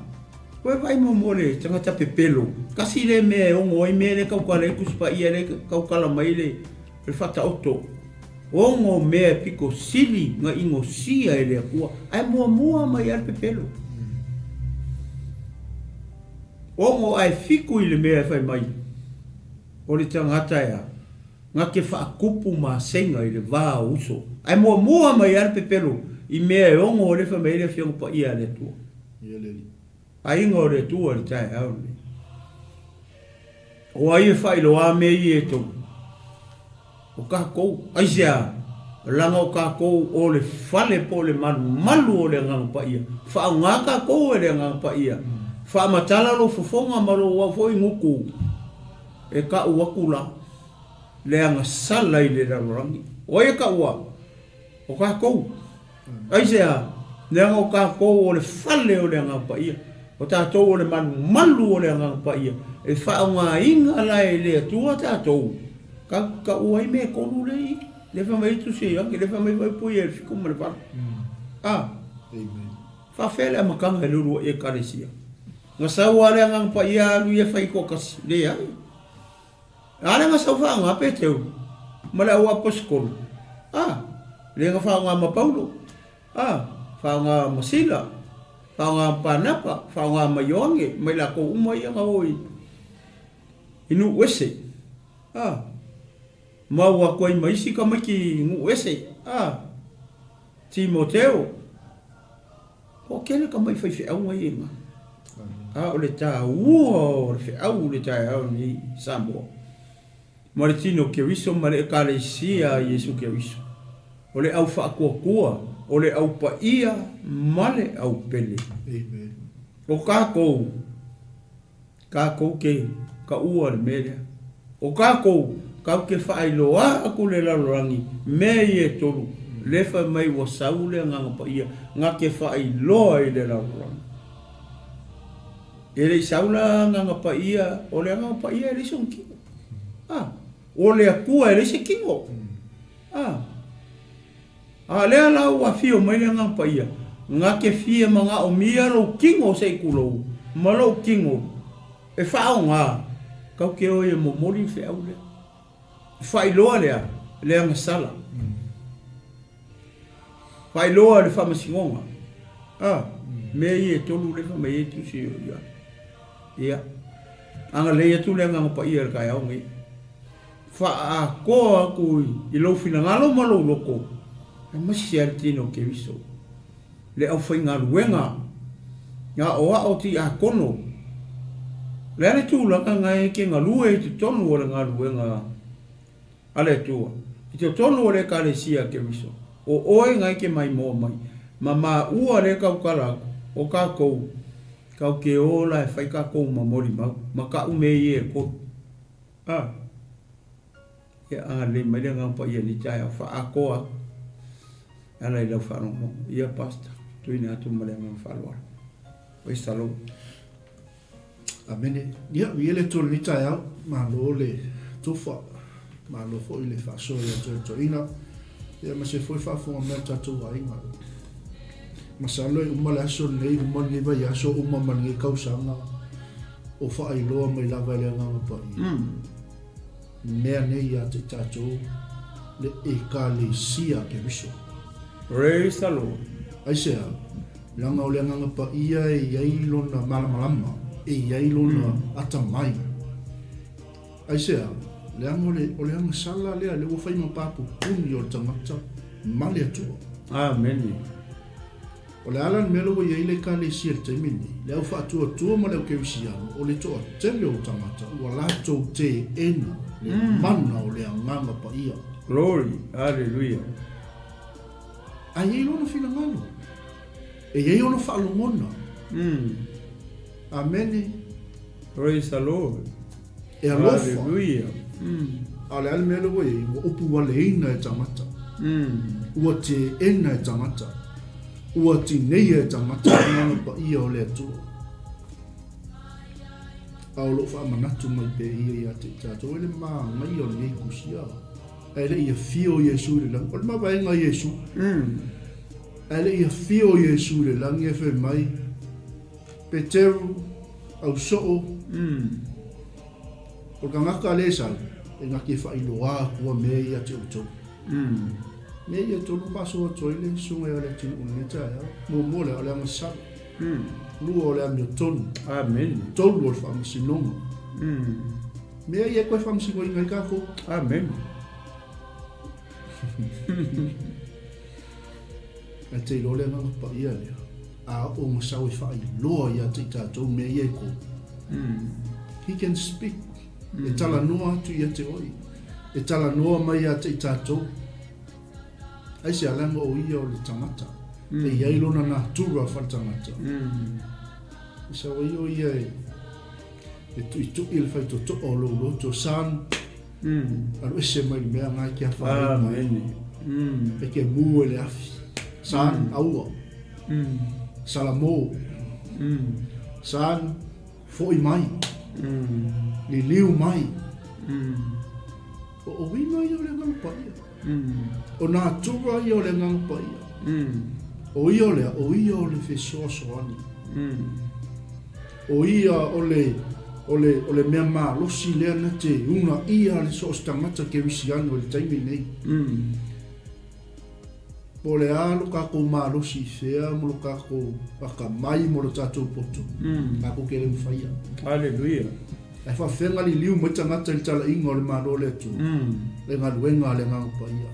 koe vaai muamua le tagata pepelo, kasi lea mea e ogo ai mea lea taukala ai Tusi Paia lea taukala mai le le Faataoto. Ogo mea e pito sili na inosia e le Atua, ae muamua mai lava le pepelo. Ogo ae fiku i le mea e fai mai, o le tagata e a? Na te faakupu masega i le va o uso. Ae muamua mai lava le pepelo i mea e ogo lea fai mai ai le Afioga Paia a le Atua. Aiga o le Atua i le taeao lenei. O ai e faailoa mea ia e tou? O kakou. Aisea? Leaga o kakou o le fale po o le malumalu o le Agaga Paia. Faaaoga kakou e le Agaga Paia. Faamatala lou fofoga ma lou au foi gutu. E kau aku la le agasala i le lalolagi. O ai e kaua? O kakou. Aisea? Leaga o kakou o le fale o le Agaga Paia. O tatou o le malumalu o le Agaga Paia. E faaaogaina la e le Atua tatou. Ka kaua ai mea e tolu lea i i. Lea fai mai ai Tusi a Ioane, lea fai mai foi Puia i le 7 ma le 8. A. Faafefea le amataga e le uluai Ekalesia? Na sau lava le Agaga Paia alu ia fai toatasi? Leai. A lea na sau faaaoga Peteru ma le au aposetolo? A, lea na faaaoga ma Paulo? A, faaaoga ma Sila? Faaaoga ma Panapa? Faaaoga ma Ioane? Ma i latou uma ia na o i nuu ese? A, mau atu ai ma isi tamaiti nuu ese? A, Timoteo? Toatele tama i faifeauga ia i ina. A o le taua o le feau i le taeao lenei i Samoa, ma le tino o Keriso ma le Ekalesia a Iesu Keriso, o le au faatuatua, o le au paia ma le au pele. O tatou, Tatou te kaua le mea lea. O tatou, tatou te faailoa atu le lalolagi mea ia e tolu, lea fai mai ua sau le Agaga Paia na te faailoa i le lalolagi. E le i sau la Agaga Paia, o le Agaga Paia e leai sona kino. A, o le Atua e leai se kino. A. A lea la ua afio mai le Agaga Paia, na te fia manaomia lou tino se i tulou, ma lou tino e faaaoga, kau te o e momoli le feau lea. E faailoa lea, le agasala. Faailoa le faamasinoga. A, mea ia e tolu lea fai mai ai Tusi o Ioane. Ia, agalelei atu le Agaga Paia i le taeao lenei. Faaatoa atu i lou finagalo ma lou loto, aemaise lava le tino o Keriso, le aufaigaluega aoao tiakono. O le a le tulaga na e te galue i totonu o le galuega a le Atua, i totonu o le Ekalesia a Keriso, o oe na e te maimoa mai, ma maua lea tautala atu, o tatou, tatou te ola e fai tatou ma molimau, ma tau mea ia e tolu. A, ia agalelei mai le Agaga Paia i lenei taeao faaatoa atu e ala i lau faalogologo. Ia Pastor, tuuina atu ma le agaga faaaloalo. Praise the Lord. Amene. Ia, viia le Atua i lenei taeao. Malo le tofa. Malo foi le faasoa i atoatoina. Ia, ma se foi faafofoga mai a tatou aiga. Masalo e uma le aso lenei, uma lenei vaiaso, uma ma lenei kausaga. O faailoa mai lava e le Agaga Paia mea nei ia te i tatou le Ekalesia Keriso. Praise the Lord. Aisea? Leaga o le Agaga Paia e i ai lona malamalama, e i ai lona atamai. Aisea? Leaga o le, o le agasala lea, lea ua fai ma papupuni o le tagata ma le Atua. Amene. O le a la le mea lea ua i ai le Ekalesia i le taimi lenei? Le au faatuatua ma le au kerisiano, o le toatele o tagata ua latou teena le mana o le Agaga Paia. Glory, Hallelujah. A i ai lona finagalo, e i ai ona faalogona. Amene. Praise the Lord. E alofa. Hallelujah. A o le a le mea lea ua i ai? Ua upuwaleina e tagata. Ua teena e tagata. Ua tineia e tagata le Agaga Paia o le Atua. A o lou faamanatu mai pea ia ia te i tatou, e le manaia o lenei tusi, a. Ae le i afio Iesu i le lagi. O le mavaega a Iesu. Ae le i afio Iesu i le lagi e fai mai, Peteru, ausoo, o le tagata lea e sau, e na te faailoa atua mea ia ia te outou. Mea ia e tolu faasoa atu ai le susuga ia Leatinuu i lenei taeao. Muamua lea, o le agasala. Lua, o le amiotonu. Amene. Tolu, o le faamasinoga. Mea ia e toe faamasinoina ai tatou. Amene. Ae te iloa le Agaga Paia lea, a oo ona sau e faailoa ia te i tatou mea ia e tolu. He can speak. E talanoa atu ia te oe. E talanoa mai ia te i tatou. Aisea, leaga o ia o le tagata. E i ai lona natura faletagata. E sau ai o ia e tuitui le faitotoa o lou loto, Son, alu ese mai le mea na e te afaina ai. E te mū e le afi. Son, aua. Salamo. Son, foi mai. Liliu mai. O uiga ia o le Agaga Paia. O natura ia o le Agaga Paia. O ia o le a? O ia o le fesoasoani. O ia o le, o le, o le mea malosi lea na te unaia le so o se tagata kerisiano i le taimi lenei. Po o le a lo tatou malosi i fea ma lo tatou atamai ma lo tatou poto, tatou te le mafaia. Hallelujah. Ae faafefea liliu mai tagata i le talaiga o le Malo o le Atua, le galuega a le Agaga Paia.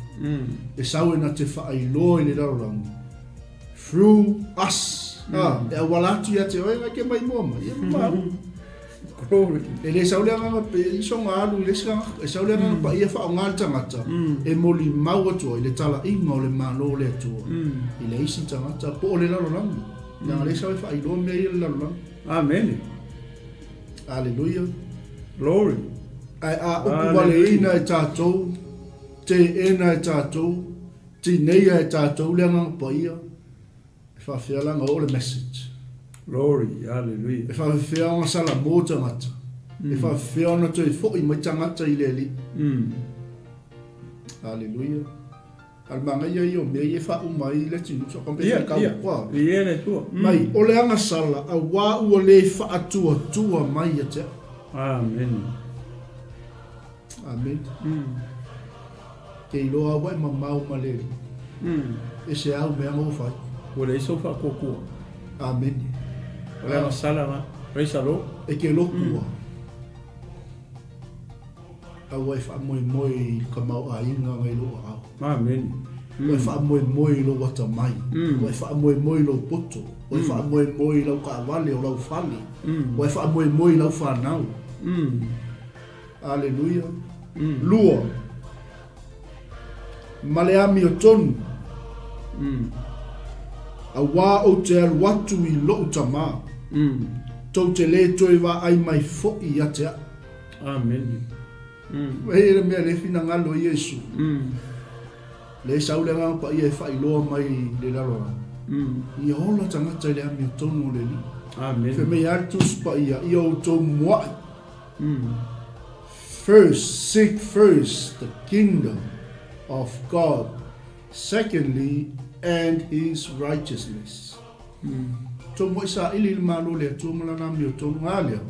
E sau e na te faailoa i le lalolagi, through us. A, e auala atu ia te oe ngai ke mai mua mai. E mamau. Glory. E le sau le agaga pe i songa alu i le isi tagata, e sau le Agaga Paia faaaoga le tagata e molimau atu ai le talaiga o le Malo o le Atua i le isi tagata po o le lalolagi. Leaga lea e sau e faailoa mea ia i le lalolagi. Amene. Aleluia. Glory. Ae a upu valeina e tatou, teena e tatou, tineia e tatou le Agaga Paia, E faafefea la ona oo le message? Glory, hallelujah. E faafefea ona salamo tagata? E faafefea ona toe foi mai tagata i le Alii? Hallelujah. A o le manaia ia o mea ia e faauma ai le atunuu, so compare Ia, kau ia. kua. Ia le Atua. Mai, o le agasala, auā ua le faatuatua mai ia te au. Amen. Amen. Ke iloa au e mamao ma le Alii. E se au mea na ua fai. Ua leai sou faatuatua. Amene. O le agasala na. Praise the Lord. E ke lotu a. Aua e faamoemoe i le tamaoaiga na i lou aao. Amene. Ua e faamoemoe i lou atamai. Ua e faamoemoe i lou poto. Ua e faamoemoe i lau taavale o lau fale. Ua e faamoemoe i lau fanau. Aleluia. Lua. Ma le amiotonu. Auā ou te alu atu i lou Tamā. Tou te lē toe vaai mai foʻi ia te a'u. Amene. E i ai le mea lea e finagalo ai Iesu. Lea e sau le Agaga Paia e faailoa mai i le lalolagi. Ia ola tagata i le amiotonu o le Alii. Amene. Fai mai lava le Tusi Paia, ia outou muaʻi. First, seek first the kingdom of God, secondly, and his righteousness. Tou muaʻi saili i le Malo o le Atua ma lana amiotonu, a lea,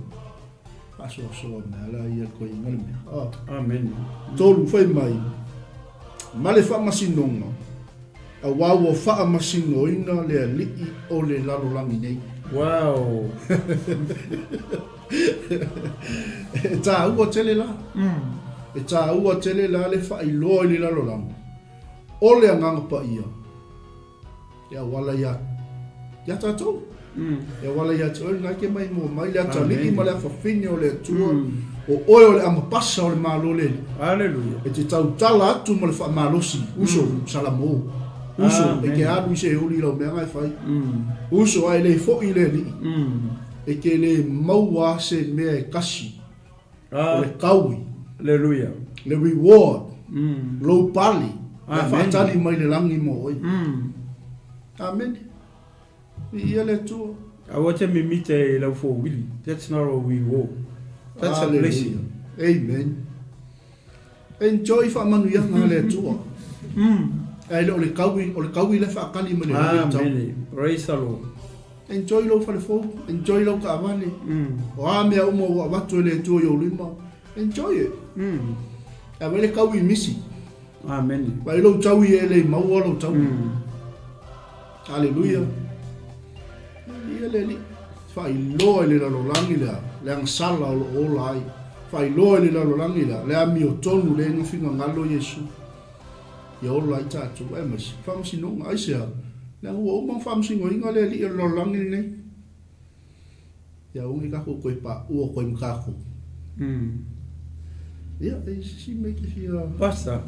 faasoasoa mai lava ia le koiina le mea. Oh. Amen. Tolu, fai mai, ma le faamasinoga, Auā ua faamasinoina le alii o le lalolagi nei. Wow! E tāua tele la. E tāua tele la le faailoa i le lalolagi o le Agaga Paia e auala ia, ia tātou. E auala ia te oe lena e ke maimoa mai le atalii ma le afafine o le Atua, o oe o le amapasa o le Malo o le Alii. Aleluia. E te tautala atu ma le faamalosi, uso, Salamo, uso, e te alu i se huli i lau mea na e fai. Uso, a e le foi i le Alii. E te le maua a se mea e kasi, o le taui. Aleluia. Le reward, lou pale, e faatali mai le lagi mo oe. Amene. Viia le Atua. Aua te mimita i lau fowili. That's not a reward. That's a blessing. Amen. Enjoy faamanuiaga a le Atua. Ae le o le taui, o le taui la e faatali mai le lagi o le tau. Amene. Praise the Lord. Enjoy lou fale fou, enjoy lau taavale. O a mea uma ua avatu e le Atua i ou lima, enjoy it. Ae vaai le taui i misi. Amene. Vaai lou taui e le i maua lou taui. Aleluia. Ia le Alii. Faailoa i le lalolagi le a, le agasala o lo o ola ai. Faailoa i le lalolagi le a, le amiotonu lea na finagalo Iesu. Ia ola ai tatou. Aemaise, faamasinoga. Aisea? Leaga ua uma ona faamasinoina le Alii o le lalolagi lenei. Ia aua ne i tatou toe paua koe ma tatou. Ia, e i se isi mea e te fia... Pastor,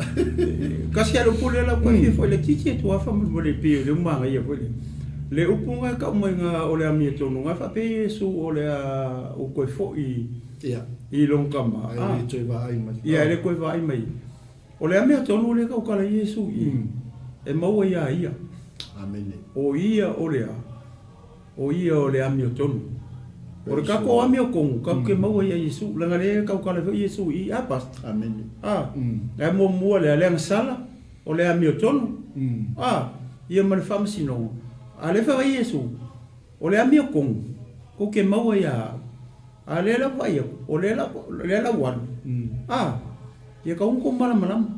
kasi a le upu lea lau koe fia foi le titi e tua faamolemole pei o lea ua manaia foi le le upu nga e tau mai nga o le amiotonu nga e faapea Iesu o le a ou toe foi Ia. i lona tama Ae le toe vaai mai. Ia, e le toe vaai mai. O le amiotonu lea e tautala ai Iesu i e maua ia ia. Amene. O ia o le a? O ia o le amiotonu. O le tatou amiotonu, tatou te maua ia Iesu, leaga lea e tautala foi Iesu i i, a Pastor? Amene. A, ae muamua lea, le agasala, o le amiotonu, a, ia ma le faamasinoga. A lea fai mai Iesu, o le amiotonu, tou te maua ia au. A lea la ua vaai atu, o lea la, lea la ua alu, a, ia tau ona tou malamalama.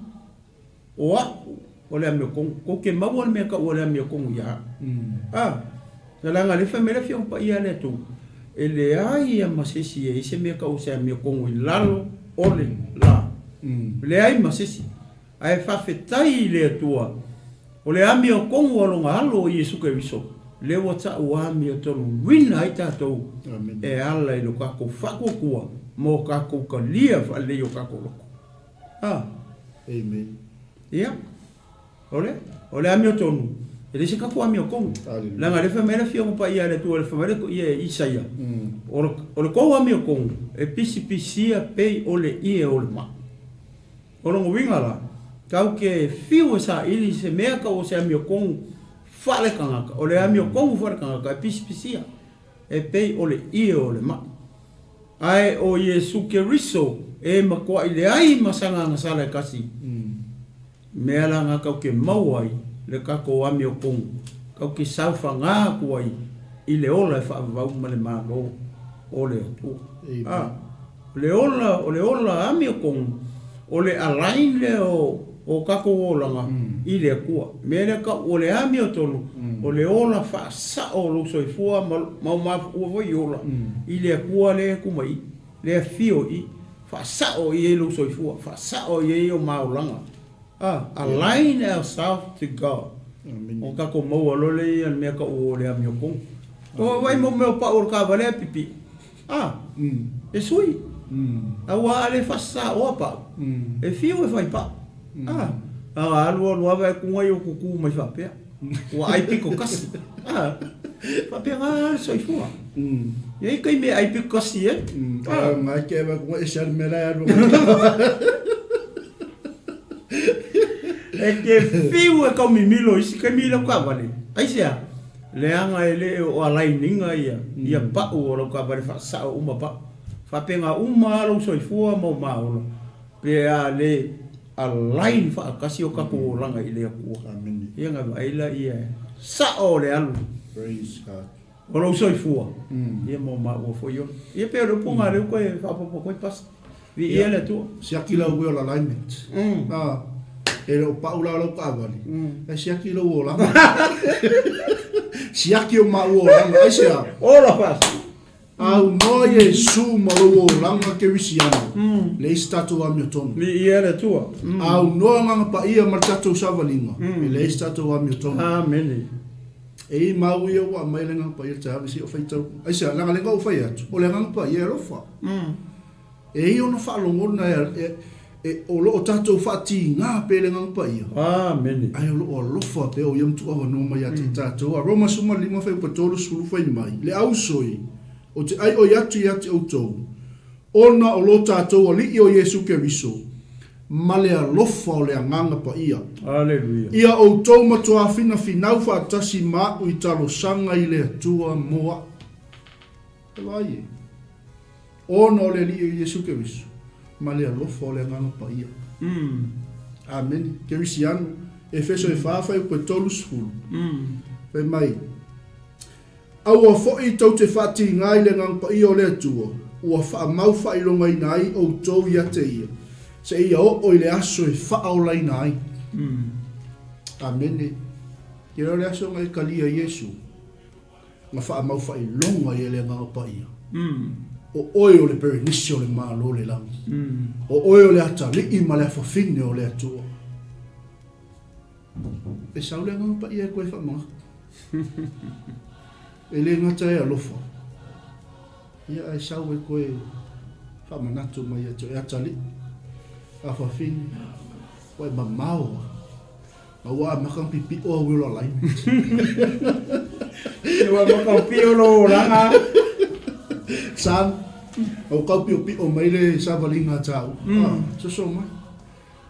O au, o le amiotonu. Tou te maua le mea tau o le amiotonu ia au. A, na leaga lea fai mai le Afioga Paia a le Atua, e leai ia ma se isi e i ai se mea tau o se amiotonu i lalo o le la. Leai ma se isi. Ae faafetai i le Atua, o le amiotonu a Lona Alo o Iesu Keriso, lea ua tau amiotonuina ai tatou e ala i lo tatou faatuatua ma o tatou talia faalelei o tatou loto. A. Amen. Ia. O le, o le amiotonu, e leai se tatou amiotonu. Leaga o lea fai mai le Afioga Paia a le Atua, fai mai le ia Isaia, o le, o le tou amiotonu, e pisipisia pei o le ie o le maa. O lona uiga la, tatou te fiu e saili se mea tau o se amiotonu faale-tagata, o le amiotonu faale-tagata e pisipisia e pei o le ie o le mai. Ae o Iesu Keriso e matuai leai ma sana agasala e kasi. Mea la nga kau ke maua ai le kakou amiotonu, kau ke saofaga atu ai i le ola e faavavau ma le Malo o le Atua. A, o le ola, o le ola amiotonu, o le align lea o, o kakou olaga i le Atua. Mea lea kau o le amiotonu, o le ola faasao o lou soifua ma, ma o mafuua foi i ola i le Atua lea e tu mai i, lea e afio i, faasao i ai lou soifua, faasao i ai o ma olaga. A, align ourselves to God. O tatou maua loa lea ia le mea tau o le amiotonu. O vaai mo mea o pau o le taavale ae pipii. A, e sui. Aua a le faasasaoa pau, e fiu e fai pau. A, a alu alu lava e kuga i o kuku mai faapea. Ua ai piko kasi. A, faapea nga le soifua. E i ai taimi e ai piko kasi ai. A, ngai ke va kuga ese ale mea la e alu. E te fiu e kaumimilo isi taimi i lau taavale. Aisea? Leaga e le o alainiga ia, ia pau o lau taavale faasao uma pau. Faapena uma lava lou soifua ma ou maola, pe a le align faatasi o tatou olaga i le Atua. Ia na vaai laia e sao le alu. Praise God. O lou soifua, ia ma o maua foi ola. Ia pei o le upu lena lea ua toe faaopoopo atu ai Pastor. Viia le Atua. Siaki lau wheel alignment. A, e le o pau la lau taavale, ae siaki lou olaga. Siaki o maua olaga, aisea? Ola fasi. Aunoa Iesu ma lou olaga kerisiano, leai se tatou amiotonu. Viia le Atua. Aunoa Agaga Paia ma le tatou savaliga, e leai se tatou amiotonu. Amene. E i mau ia ua aumai le Agaga Paia i le taeao lenei, se i ou faitau. Aisea? Leaga lea na ou fai atu, o le Agaga Paia e alofa. E i ai ona faalogona e, e, o lo o tatou faatiga pea i le Agaga Paia. Amene. Ae o lo o alofa pea o ia matuavanoa mai ia te i tatou. A Roma 15 fuaiupu 30 fai mai, Le ausoi. Ou te ʻaiʻoi atu ia te ʻoutou, ona o lo tatou Alii o Iesu Keriso, ma le alofa o le Agaga Paia. Aleluia. Ia ʻoutou matuā finafinau faatasi ma aʻu i talosaga i le Atua mo aʻu. E vaai e. Ona o le Alii o Iesu Keriso, ma le alofa o le Agaga Paia. Amene. Kerisiano, Efeso e fa, fuaiupu e 30. Fai mai. Aua foi tou te faatīgā i le Agaga Paia o le Atua, ua faamau faailogaina ai outou ia te Ia, seia oo i le aso e faaolaina ai. Amene. Ia o le aso na e kalia Iesu, na faamau faailoga ai e le Agaga Paia, o oe o le Perenisi o le Malo o le Lagi, o oe o le Atalii ma le Afafine o le Atua. E sau le Agaga Paia e koe faamanatu. E le gata e alofa, ia ae sau e koe faamanatu mai ia te oe, e atalii, afafine, ua e mamao a, ma ua amata ona pipio au wheel alignment. Ua amata ona pio lou olaga. Son, ua tau piopio mai le savaliga a tāua. Ah, soso mai.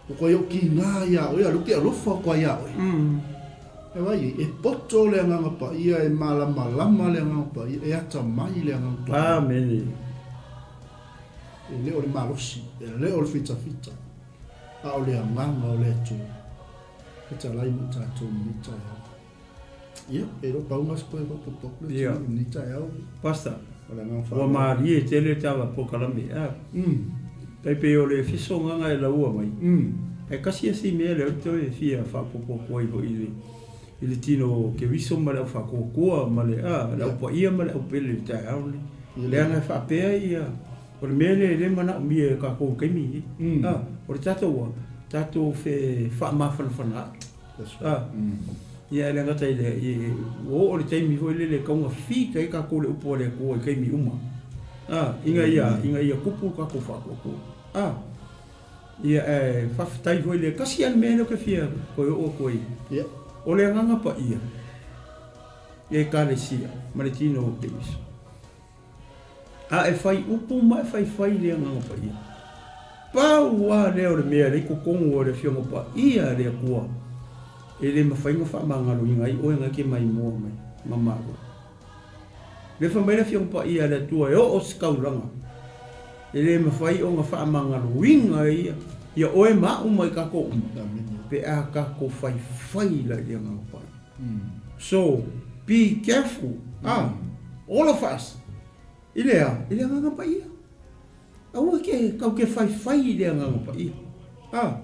O koe o kīnā iā oe, a luke alofa koa iā oe. E wai e, e poto le Agaga Paia, e malamalama le Agaga Paia, e atamai le Agaga Paia. Amene. E le o le malosi, e le o le fitafita, a o le Agaga o le Atua. Fetalai mo tatou i lenei taeao. Ia, e iloa pau na se koe faaopoopo atu le i lenei taeao. Pastor, ua malie tele tala polokalame a. Tai pei o le Efeso agaga e laua mai. Ae kasi a si mea lea ou te toe fia faaopoopo atu ai foi i le i le tino o Keriso ma le au faatuatua ma le a le au paia ma le au pele i le taeao lenei. Leaga e faapea ia o le mea lea e le manaomia e tatou i le taimi lenei. A, o le tatou a, tatou fe faamafanafana A, ia e le gata i lea, i, ua oo le taimi foi lele e tatau ona feed ai tatou i le upu a le Atua i taimi uma. A, ina ia, ina ia tupu le tatou faatuatua. A, ia ae faafetai foi le, tasi lava le mea lea ou te fia toe oo atu ai, Ia. o le Agaga Paia, Ekalesia ma le tino o Keriso. A e fai upu ma e faifai i le Agaga Paia. Pau lava lea o le mea lea i totonu o le Afioga Paia a le Atua e le mafai ona faamagaloina ai oe na e te maimoa mai ma maua. Lea fai mai le Afioga Paia a le Atua e oo se taulaga e le mafai ona faamagaloina e ia ia oe ma a'u ma i tatou uma pe a tatou faifai la i le Agaga Paia. So, be careful, ah, all of us, i le a? I le Agaga Paia. Aua ke, kau ke faifai i le Agaga Paia. Ah,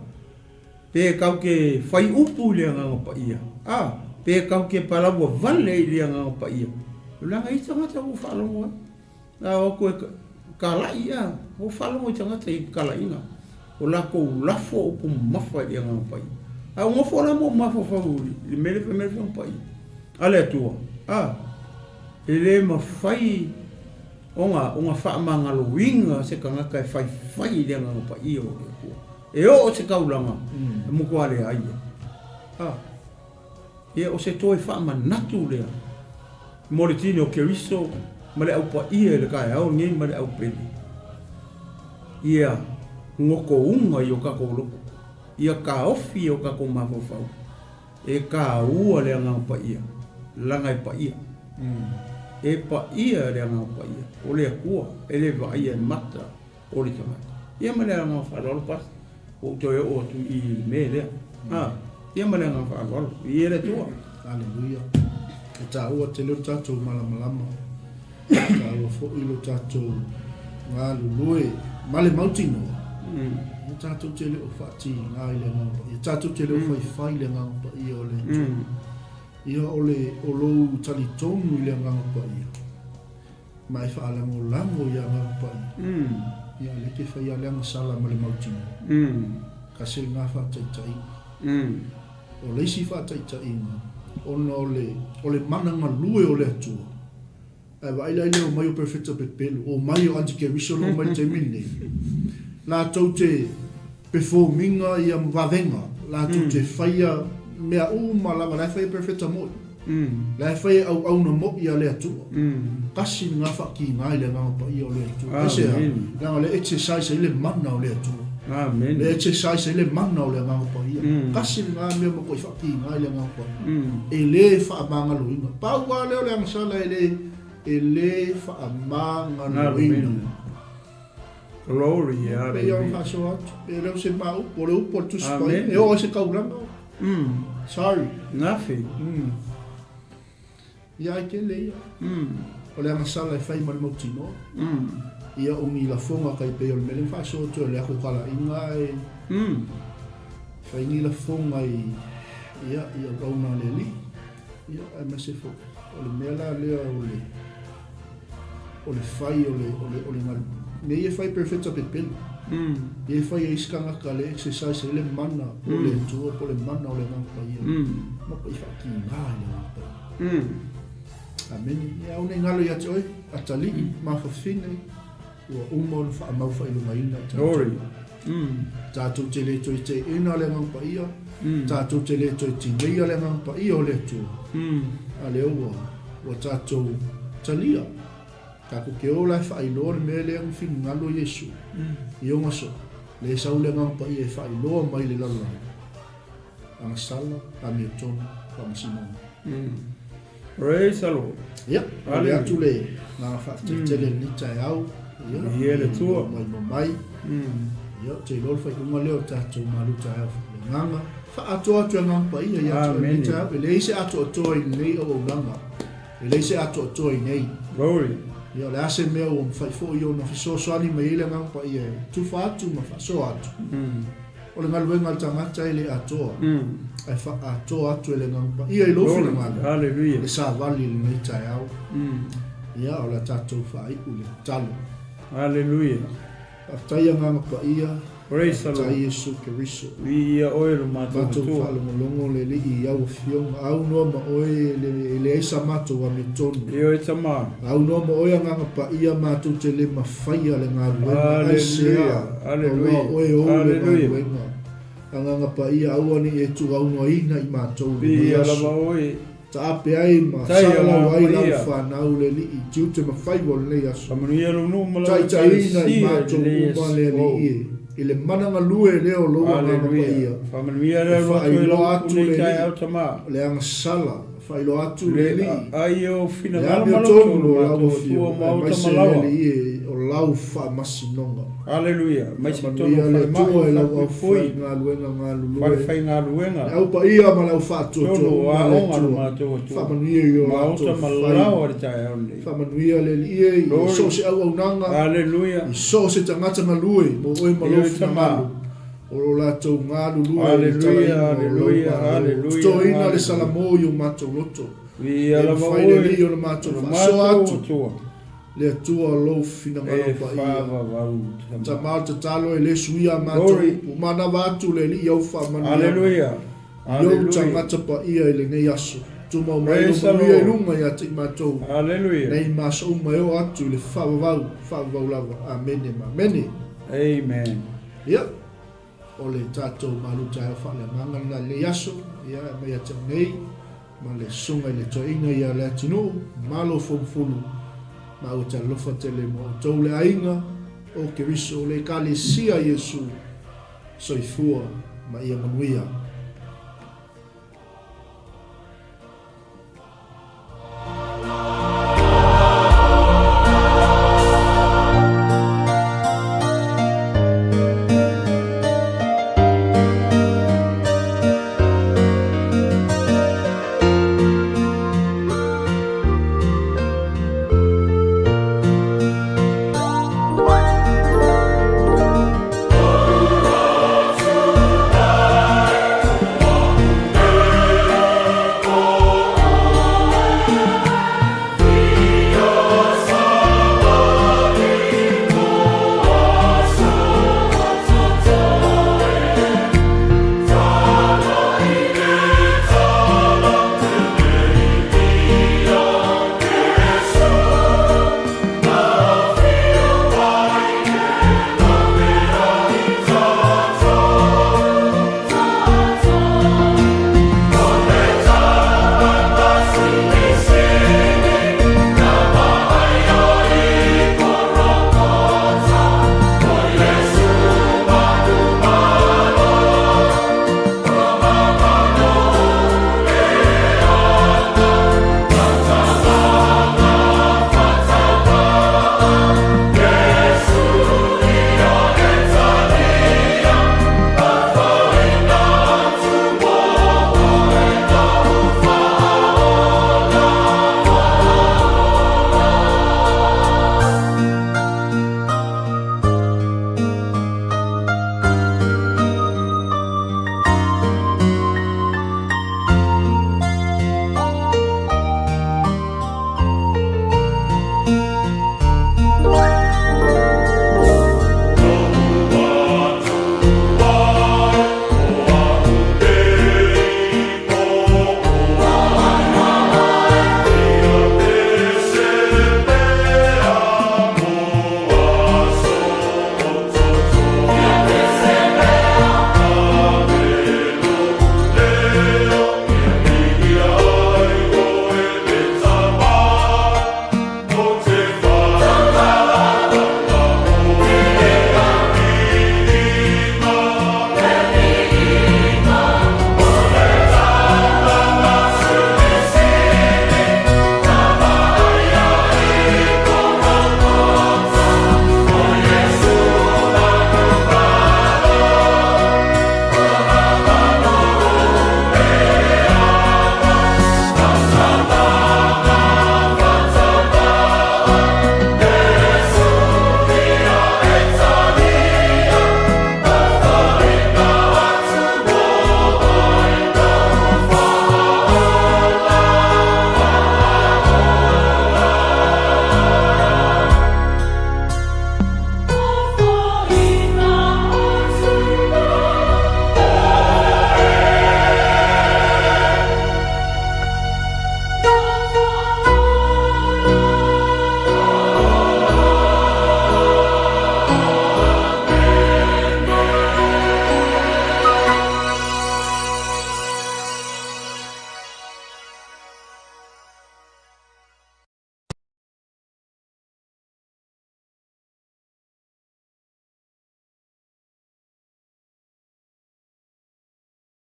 pe kau ke fai upu i le Agaga Paia. Ah, pe kau ke palaua vale i le Agaga Paia. Leaga i tagata ua faalogo ai. A o atu e kalaʻi, a, ua faalogo i tagata i kalaʻiga. O lakou lafo upu mamafa i le Agaga Paia. A ua nofo la ma ou mafaufau i le mea lea fai mai le Afioga Paia a le Atua, a, e le mafai ona, ona faamagaloina se tagata e faifai i le Agaga Paia o le Atua. E oo se taulaga e matua leai ai. A. Ia, o se toe faamanatu lea mo le tino o Keriso ma le Au Paia i le taeao lenei ma le Au Pele. Ia gotouga i o tatou loto, ia taofi i o tatou mafaufau, e taua le Agaga Paia, leaga e paia. E paia le Agaga Paia o le Atua, e le vaaia e mata o le tagata. Ia ma le agaga faaaloalo Pastor, ua ou toe oo atu i le mea lea. A, ia ma le agaga faaaloalo, viia le Atua. Aleluia. E taua tele lo tatou malamalama, e taua foi lo tatou galulue ma le mautinoa. Ia tatou te le o faatiga i le Agaga Paia, tatou te le o faifai i le Agaga Paia o le Atua. Ia o le o lou talitonu i le Agaga Paia, Ma e faalagolago i Agaga Paia. Ia, lea ke whai a le agasala ma le mautinoa. Kasi le ngā whaataitaiga. O le isi whaataitaiga, ona o le, o le mana galue o le Atua. Ae vaai la i le omai o Perofeta pepelu, omai o antikeriso na omai i le taimi lenei, latou te perform ina ia vavega, latou te faia mea uma lava la e fai e perofeta moi. La e fai e auauna moʻi a le Atua. Tasi lena faatiga i le Agaga Paia o le Atua. Aisea? Leaga o lea e exercise ai le mana o le Atua. Lea e exercise ai le mana o le Agaga Paia. Tasi lena mea matuai faatiga i le Agaga Paia. E le faamagaloina. Pau lava lea o le agasala e le, e le faamagaloina. Glory, Hallelujah. Pei ona faasoa atu, e le o se maaupu, o le upu a le Tusi Paia. E oo ai se taulaga. Sorry. Nothing. Ia ai tele ia. O le agasala e fai ma le mautinoa. Ia o ni lafoga tai pei o le mea lea na faasoa atu ai o le ato talaiga e fai ni lafoga i ia i auauna a le Alii. Ia aemaise foi o le mea la lea o le o le fai o le o le o le galu mea ia e fai perefeta pepelo. Ia e fai e isi tagata le exercise ai le mana po o le Atua po o le mana o le Agaga Paia. Matuai faatiga i le Agaga Paia. Amene. Ia aua ne i galo ia te oe, atalii, mafafine, ua uma ona faamau faailogaina i tatou. Glory. Tatou te le toe teena le Agaga Paia, tatou te le toe tineia le Agaga Paia o le Atua, a lea ua, ua tatou talia. Tatou te o la e faailoa le mea lea na finagalo Iesu i ona aso, lea e sau le Agaga Paia e faailoa mai le lalolagi, agasala, amiotonu, faamasinoga. Praise the Lord. Ia, momoli atu le agaga faafetai tele i lenei taeao. Ia, Viia le Atua. Mai ma mai. Ia, ou te iloa le faaiuga lea o tatou malu taeao faaleagaga. Faaatoa atu e agaga paia ia te oe i lenei taeao. E leai se atoatoa i lenei auaunaga. E leai se atoatoa i nei. Glory. Ia, o le a se mea ua mafai foi ona fesoasoani mai ai le agaga paia e tufa atu ma faasoa atu. O le galuega a le tagata e le atoa, ae faaatoa atu e le Agaga Paia i lou finagalo le savali i lenei taeao. Ia, o le a tatou faaiu le tatalo. Hallelujah. Faafetai Agaga Paia, Praise the Lord. faafetai Iesu Keriso. Viia oe lo matou Matou Atua. faalogologo le Alii i au afioga, aunoa ma oe e leai sa matou amiotonu. Ioe Tama. Aunoa ma oe Agaga Paia matou te le mafaia le galuega aisea aua oe ou le galuega Agaga Paia aua ne i e tuaunoaina i matou i lenei aso taape ai ma saalau ai lau fanau le Alii tiute ma faiva o lenei aso taitaiina i matou uma le Alii e i le mana galue lea o lou Agaga Paia e faailoa atu le Alii le agasala Faailoa atu le Alii, le amiotonu o lau Afioga, aemaise le Alii e o lau faamasinoga. Faamanuia le Atua i lau aufaigaluega galulue, le au paia ma le au faatuatua uma le Atua. Faamanuia i o latou faiva. Faamanuia le Alii e i so o se auaunaga, i so o se tagata galue mo oe ma lou finagalo. O lo latou galulue i le talaina o lou Malo. Totoina le salamo i o matou loto. E mafai le Alii ona matou faasoa atu le Atua o lou finagalo paia. Tama o le tatalo e le suia a matou upu. Manava atu le Alii i au faamanuiaga i ou tagata paia i lenei aso. Tumau mai lou manuia i luga ia te i matou nei ma aso uma e oo atu i le faavavau, faavavau lava. Amene ma amene. Amen. Ia, o le tatou malu taeao faaleagaga lena i lenei aso, ia, e aumai ia te au nei, ma le Susuga i le Toeaina ia Leatinuu, malo Fomufulu, maua te alofa tele mo outou le aiga o Keriso, le Ekalesia Iesu, soifua ma ia manuia.